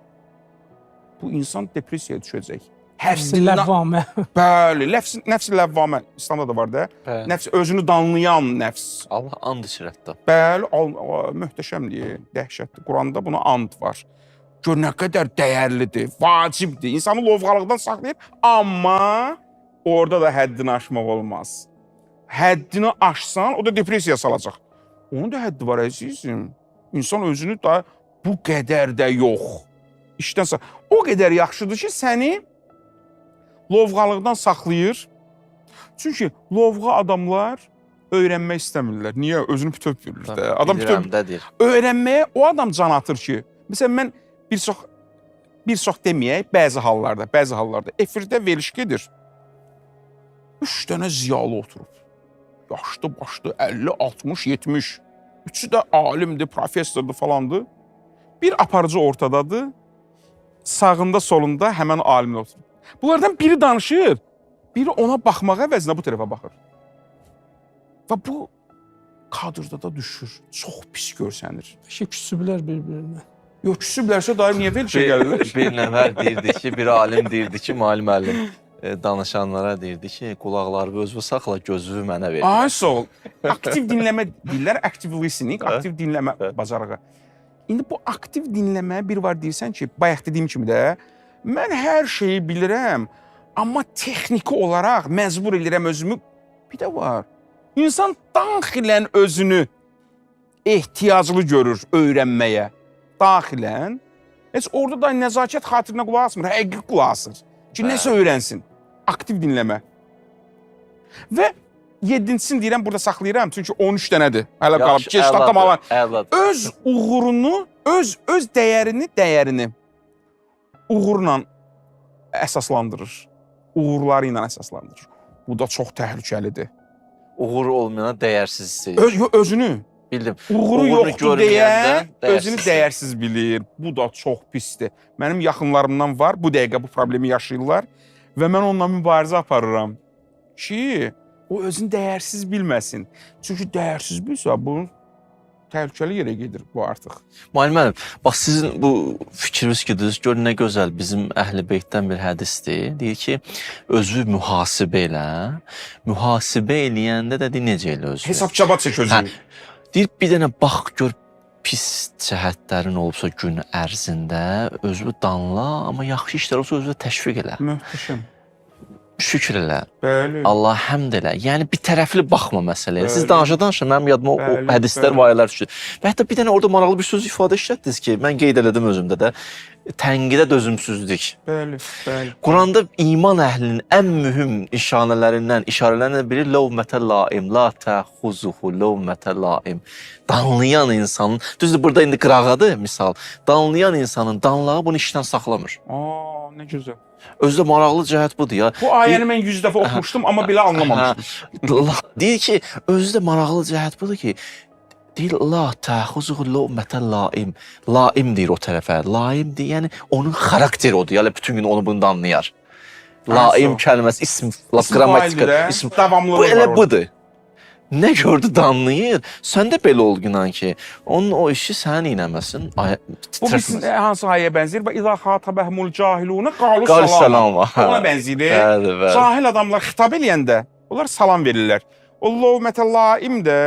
bu insan depressiyaya düşəcək. Nəfsi ləvvamə. Bəli, nəfsi ləvvamə İslamda da var da. Bəli. Nəfs özünü danlayan nəfs. Allah and içir hətta. Bəli, möhtəşəmdir, dəhşətdir. Quranda buna and var. Gör nə qədər dəyərlidir, vacibdir. İnsanı lovğalıqdan saxlayır, amma orada da həddini aşmaq olmaz. Həddini aşsan, o da depressiyaya salacaq. Onun da həddi var əzizim. İnsan özünü da bu qədər də yox. İşdənsə o qədər yaxşıdır ki, səni lovğalıqdan saxlayır. Çünki lovğa adamlar öyrənmək istəmirlər. Niyə? Özünü bütöv bilir də. Adam bütöv deyir. Öyrənməyə o adam can atır ki, məsələn mən bir çox deməyək, bəzi hallarda efirdə veriliş gedir. 3 dənə ziyalı oturub. Yaşlı başlı 50, 60, 70. Üçü də alimdir, professordur falandır. Bir aparıcı ortadadır. Sağında, solunda həmən alimlər oturub. Bunlardan biri danışır, biri ona baxmaq əvəzinə bu tərəfə baxır. Və bu kadrda da düşür. Çox pis görsənir. Bəlkə küsüblər bir-birinə. Yox, küsüblərsə dair niyə verilişə gəlirlər? Bir nəfər deyirdi ki, bir alim deyirdi ki, müəllim müəllim danışanlara deyirdi ki, qulaqlarını özünü saxla, gözünü mənə ver. Ay sağ ol. Aktiv dinləmə deyirlər, active listening, aktiv dinləmə bacarığı. İndi bu aktiv dinləmə bir var deyirsən ki, bayaq dediyim kimi də mən hər şeyi bilirəm, amma texniki olaraq məcbur eləyirəm özümü. Bir də var. İnsan daxilən özünü ehtiyaclı görür öyrənməyə. Daxilən. Heç orada da nəzakət xatirinə qulaq asmır, həqiqi qulaq asır. Ki, nəsə öyrənsin. Aktiv dinləmə. Və yedincisini deyirəm, burada saxlayıram, çünki 13 dənədir. Hələ qalıb. Keç tam alan. Öz uğurunu, öz dəyərini uğurla əsaslandırır. Uğurları ilə əsaslandırır. Bu da çox təhlükəlidir. Uğur olmayana dəyərsiz hiss edir. Özünü. Bildim. Uğuru yoxdur deyə özünü dəyərsiz bilir. Bu da çox pisdir. Mənim yaxınlarımdan var, bu dəqiqə bu problemi yaşayırlar və mən onunla mübarizə aparıram ki, o özünü dəyərsiz bilməsin. Çünki dəyərsiz bilsə, bu təhlükəli yerə gedir bu artıq. Müəllim müəllim, bax sizin bu fikriniz ki, düz, gör nə gözəl bizim Əhl-i Beytdən bir hədisdir. Deyir ki, özü mühasibə elə. Mühasibə eləyəndə də deyir, necə elə özü? Hesab-kitabə çək özünü. Deyir, bir dənə bax gör pis cəhətlərin olubsa gün ərzində özünü danla, amma yaxşı işlər olsa özünü təşviq elə. Möhtəşəm. Şükür elə. Bəli. Allah həmd elə. Yəni bir tərəfli baxma məsələyə. Siz danışa-danışa mənim yadıma o hədislər, vayələr düşdü. Və hətta bir dənə orada maraqlı bir söz ifadə işlətdiniz ki, mən qeyd elədim özümdə də. Tənqidə dözümsüzlük. Bəli, bəli. Quranda iman əhlinin ən mühüm nişanələrindən, işarələrindən biri lovmətə laim, la təxuzuhu lovmətə laim. Danlayan insanın, düzdür burada indi qırağadır misal. Danlayan insanın danlağı bunu işdən saxlamır. Aa, nə gözəl. Özü də maraqlı cəhət budur ya. Bu ayəni mən 100 dəfə oxumuşdum, amma belə anlamamışdım. Deyir ki, özü də maraqlı cəhət budur ki, deyir la təxuzuhu lovmətə laim. Laim deyir o tərəfə. Laim deyir, yəni onun xarakteri odur. Yəni bütün gün onu bunu danlayar. Laim kəlməsi ism, lap qrammatika, ism davamlılığı bu elə budur. Nə gördü danlayır. Sən də belə ol inan ki, onun o işi səni iynəməsin. Bu bizim hansı ayəyə bənzəyir? Və izə xatabəhumul cahiluna qalu salam. Ona bənzəyir. Bəli, bəli. Cahil adamlar xitab eləyəndə onlar salam verirlər. O lovmətə laim də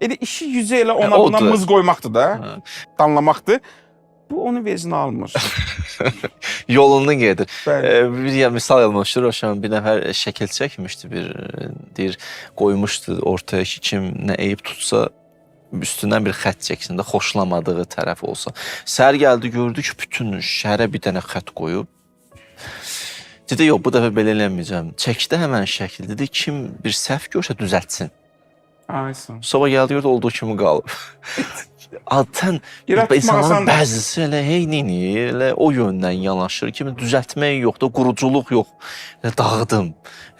elə işi yüzə elə ona buna mız qoymaqdır da. Danlamaqdır. Bu onu vezinə almır. Yolunu gedir. Bir misal yadıma düşür, Rövşən bir nəfər şəkil çəkmişdi, bir deyir qoymuşdu ortaya ki, kim nə eyib tutsa Üstündən bir xətt çəksin də xoşlamadığı tərəf olsa. Səhər gəldi gördü ki, bütün şəhərə bir dənə xətt qoyub. Dedi yox, bu dəfə belə eləməyəcəm. Çəkdi həmən şəkil. Dedi kim bir səhv görsə düzəltsin. Ay sağ ol. Sabah gəldi gördü olduğu kimi qalıb. Adətən İrad tutmaq insanların asandır. bəzisi elə heynini, elə o yöndən yanaşır ki, düzəltmək yoxdur, quruculuq yox. Elə dağıdım.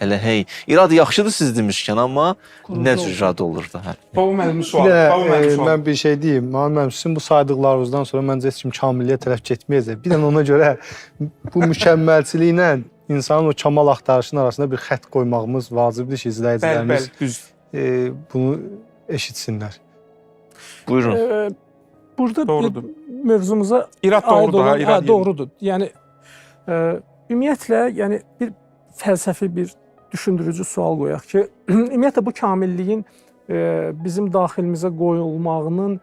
Elə hey. İrad yaxşıdır siz demişkən, amma nə cür irad olur da, hə. Baba müəllimin Bir sualı. də Baba müəllimin sualı. mən bir şey deyim. Mənim müəllim, sizin bu saydıqlarınızdan sonra məncə heç kim kamilliyə tərəf getməyəcək. Bir də ona görə bu mükəmməlçiliklə insanın o kamal axtarışının arasında bir xətt qoymağımız vacibdir ki, Bəli, izləyicilərimiz bəli, düz. bunu eşitsinlər. Buyurun. Burada Doğrudur. bir mövzumuza İrad aid doğrudur ha, olan, irad hə, doğrudur. Yəni ümumiyyətlə, yəni bir fəlsəfi bir düşündürücü sual qoyaq ki, ümumiyyətlə bu kamilliyin bizim daxilimizə qoyulmağının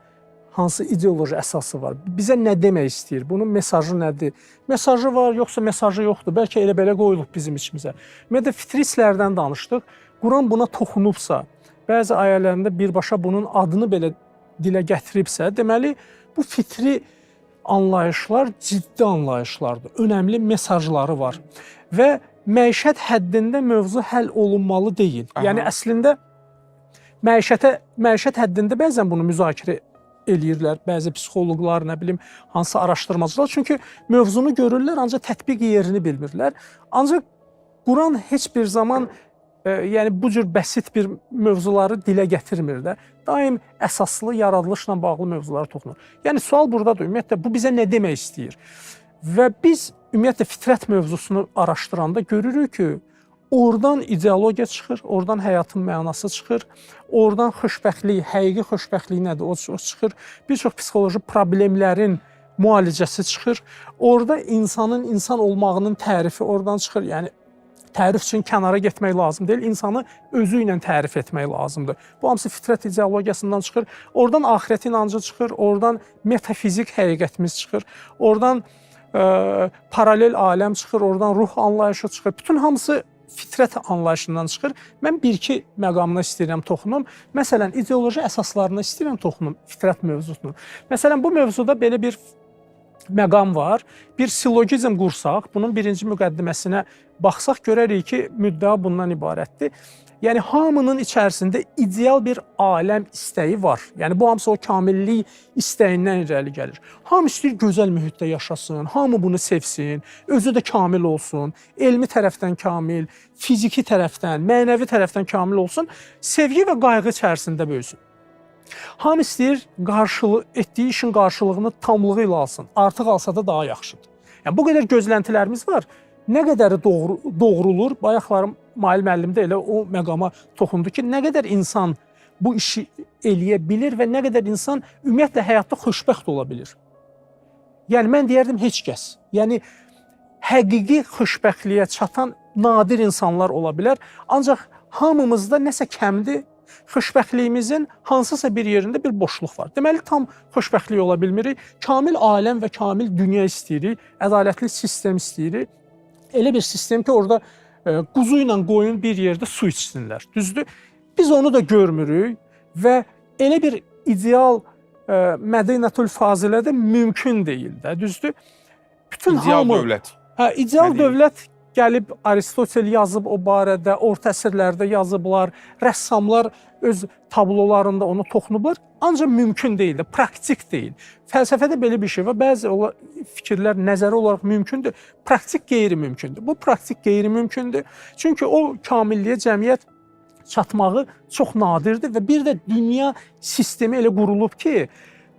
hansı ideoloji əsası var? Bizə nə demək istəyir? Bunun mesajı nədir? Mesajı var, yoxsa mesajı yoxdur? Bəlkə elə belə qoyulub bizim içimizə. Ümumiyyətlə fitri hisslərdən danışdıq. Quran buna toxunubsa, bəzi ayələrində birbaşa bunun adını belə dilə gətiribsə, deməli bu fitri anlayışlar ciddi anlayışlardır. Önəmli mesajları var və məişət həddində mövzu həll olunmalı deyil. Aha. Yəni əslində məişət həddində bəzən bunu müzakirə eləyirlər bəzi psixoloqlar, nə bilim, hansı araşdırmacılar. Çünki mövzunu görürlər, ancaq tətbiq yerini bilmirlər. Ancaq Quran heç bir zaman yəni bu cür bəsit bir mövzuları dilə gətirmir də. Daim əsaslı yaradılışla bağlı mövzulara toxunur. Yəni sual burdadır. Ümumiyyətlə bu bizə nə demək istəyir? Və biz ümumiyyətlə fitrət mövzusunu araşdıranda görürük ki, oradan ideologiya çıxır, oradan həyatın mənası çıxır, oradan xoşbəxtlik, həqiqi xoşbəxtlik nədir, o çıxır. Bir çox psixoloji problemlərin müalicəsi çıxır. Orada insanın insan olmağının tərifi oradan çıxır. Yəni tərif üçün kənara getmək lazım deyil, insanı özü ilə tərif etmək lazımdır. Bu hamısı fitrət ideologiyasından çıxır. Oradan axirət inancı çıxır, oradan metafizik həqiqətimiz çıxır. Oradan paralel aləm çıxır, oradan ruh anlayışı çıxır. Bütün hamısı fitrət anlayışından çıxır. Mən bir-iki məqamına istəyirəm toxunum. Məsələn, ideoloji əsaslarına istəyirəm toxunum fitrət mövzusunun. Məsələn, bu mövzuda belə bir məqam var. Bir silogizm qursaq, bunun birinci müqəddiməsinə baxsaq görərik ki, müddəa bundan ibarətdir. Yəni hamının içərisində ideal bir aləm istəyi var. Yəni bu hamısı o kamillik istəyindən irəli gəlir. Hamı istəyir gözəl mühitdə yaşasın, hamı bunu sevsin, özü də kamil olsun, elmi tərəfdən kamil, fiziki tərəfdən, mənəvi tərəfdən kamil olsun, sevgi və qayğı içərisində böyüsün. Hamı istəyir etdiyi işin qarşılığını tamlığı ilə alsın. Artıq alsa da daha yaxşıdır. Yəni bu qədər gözləntilərimiz var. Nə qədəri doğrulur? Bayaqlarım Mail müəllim də elə o məqama toxundu ki, nə qədər insan bu işi eləyə bilir və nə qədər insan ümumiyyətlə həyatda xoşbəxt ola bilir. Yəni mən deyərdim heç kəs. Yəni həqiqi xoşbəxtliyə çatan nadir insanlar ola bilər. Ancaq hamımızda nəsə kəmdir. Xoşbəxtliyimizin hansısa bir yerində bir boşluq var. Deməli tam xoşbəxtlik ola bilmirik. Kamil aləm və kamil dünya istəyirik, ədalətli sistem istəyirik. Elə bir sistem ki, orada quzu ilə qoyun bir yerdə su içsinlər. Düzdür? Biz onu da görmürük və elə bir ideal Mədinətül Fazilə də mümkün deyil də, düzdür? Bütün İdeal hamı dövlət. Hə, ideal Mədinə. dövlət gəlib Aristotel yazıb o barədə, orta əsrlərdə yazıblar, rəssamlar öz tablolarında ona toxunublar. Ancaq mümkün deyil də, praktik deyil. Fəlsəfədə belə bir şey var. Bəzi fikirlər nəzəri olaraq mümkündür, praktik qeyri-mümkündür. Bu praktik qeyri-mümkündür. Çünki o kamilliyə cəmiyyət çatmağı çox nadirdir və bir də dünya sistemi elə qurulub ki,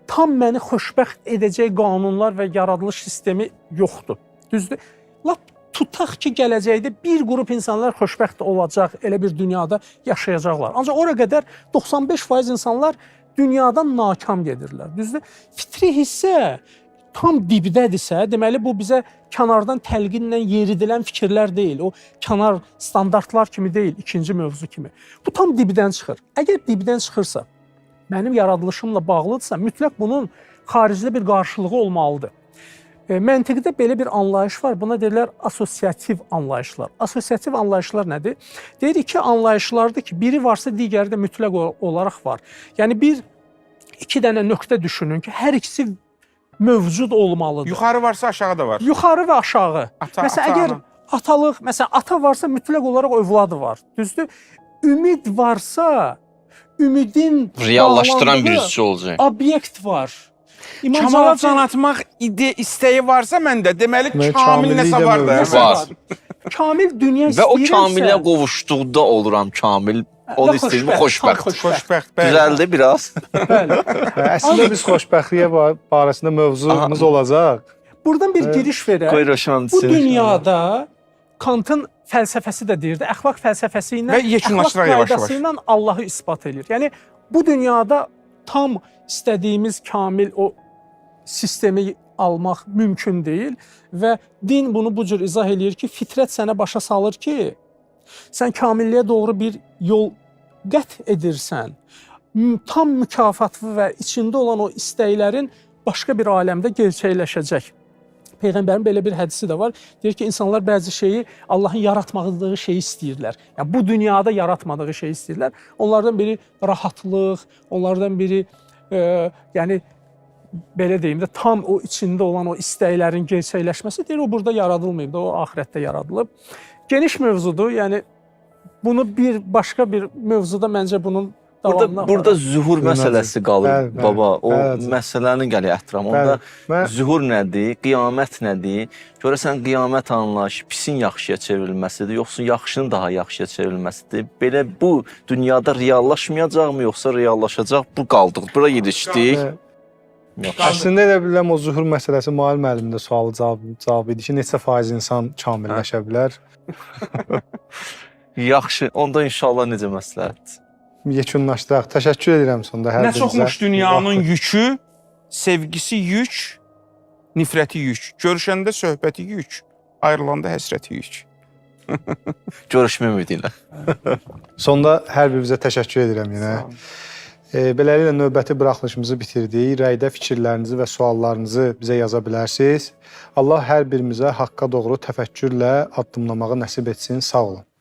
tam məni xoşbəxt edəcək qanunlar və yaradılış sistemi yoxdur. Düzdür? Lap tutaq ki, gələcəkdə bir qrup insanlar xoşbəxt olacaq, elə bir dünyada yaşayacaqlar. Ancaq ora qədər 95% insanlar dünyadan nakam gedirlər. Düzdür? Fitri hissə tam dibdədirsə, deməli bu bizə kənardan təlqinlə yeridilən fikirlər deyil. O kənar standartlar kimi deyil, ikinci mövzu kimi. Bu tam dibdən çıxır. Əgər dibdən çıxırsa, mənim yaradılışımla bağlıdırsa, mütləq bunun xaricdə bir qarşılığı olmalıdır. Məntiqdə belə bir anlayış var. Buna deyirlər assosiativ anlayışlar. Assosiativ anlayışlar nədir? Deyir iki anlayışlardır ki, biri varsa digəri də mütləq olaraq var. Yəni bir İki dənə nöqtə düşünün ki, hər ikisi mövcud olmalıdır. Yuxarı varsa aşağı da var. Yuxarı və aşağı. Ata, Məsələn, ata, əgər ana. atalıq, məsələn, ata varsa mütləq olaraq övladı var. Düzdür? Ümid varsa, ümidin Reallaşdıran bir bağlandığı üzvü olacaq. obyekt var. İmam Kamala Cavab can atmaq ide istəyi varsa məndə, deməli Mən kamil kamillik nəsə də var da. mövcud. Var. Kamil dünya Və o istəyirəmsə, kamilliyə qovuşduqda oluram kamil. Onu və istəyirəm, xoşbəxt, tam xoşbəxt. xoşbəxt. Xoşbəxt, bəli. Düzəldi biraz. Bəli. Və əslində biz xoşbəxtliyə barəsində mövzumuz olacaq. Buradan bir giriş verək. Qoy Rövşən Bu bitsin. dünyada Kantın fəlsəfəsi də deyirdi, əxlaq fəlsəfəsi ilə, Və yekunlaşdıraq əxlaq yavaş-yavaş. qaydası ilə Allahı isbat eləyir. Yəni bu dünyada tam istədiyimiz kamil o sistemi almaq mümkün deyil və din bunu bu cür izah eləyir ki, fitrət sənə başa salır ki, sən kamilliyə doğru bir yol qət edirsən. Tam mükafatlı və içində olan o istəklərin başqa bir aləmdə gerçəkləşəcək. Peyğəmbərin belə bir hədisi də var. Deyir ki, insanlar bəzi şeyi Allahın yaratmadığı şeyi istəyirlər. Yəni bu dünyada yaratmadığı şeyi istəyirlər. Onlardan biri rahatlıq, onlardan biri yəni belə deyim də tam o içində olan o istəklərin gerçəkləşməsi deyir o burada yaradılmayıb da, o axirətdə yaradılıb. Geniş mövzudur. Yəni bunu bir başqa bir mövzuda məncə bunun davamını Burada burada zühur məsələsi qalır Bəli, bəli. baba. O Bəli. məsələnin gəlir ətrafı. Onda Bəli. Mən zühur nədir? Qiyamət nədir? Görəsən qiyamət anlayışı pisin yaxşıya çevrilməsidir, yoxsa yaxşının daha yaxşıya çevrilməsidir? Belə bu dünyada reallaşmayacaqmı, yoxsa reallaşacaq? Bu qaldıq. Bura yetişdik. Yox. Əslində elə bilirəm o zuhur məsələsi Mail müəllimin də sualı cavabı idi ki, neçə faiz insan kamilləşə bilər? Yaxşı. Onda inşallah necə məsləhətdir. Yekunlaşdıraq. Təşəkkür edirəm sonda hər Nə birinizə. çoxmuş dünyanın yükü, sevgisi yük, nifrəti yük. Görüşəndə söhbəti yük, ayrılanda həsrəti yük. Görüşmək ümidi ilə. Sonda hər birinizə təşəkkür edirəm yenə. Beləliklə növbəti buraxılışımızı bitirdik. Rəydə fikirlərinizi və suallarınızı bizə yaza bilərsiniz. Allah hər birimizə haqqa doğru təfəkkürlə addımlamağı nəsib etsin. Sağ olun.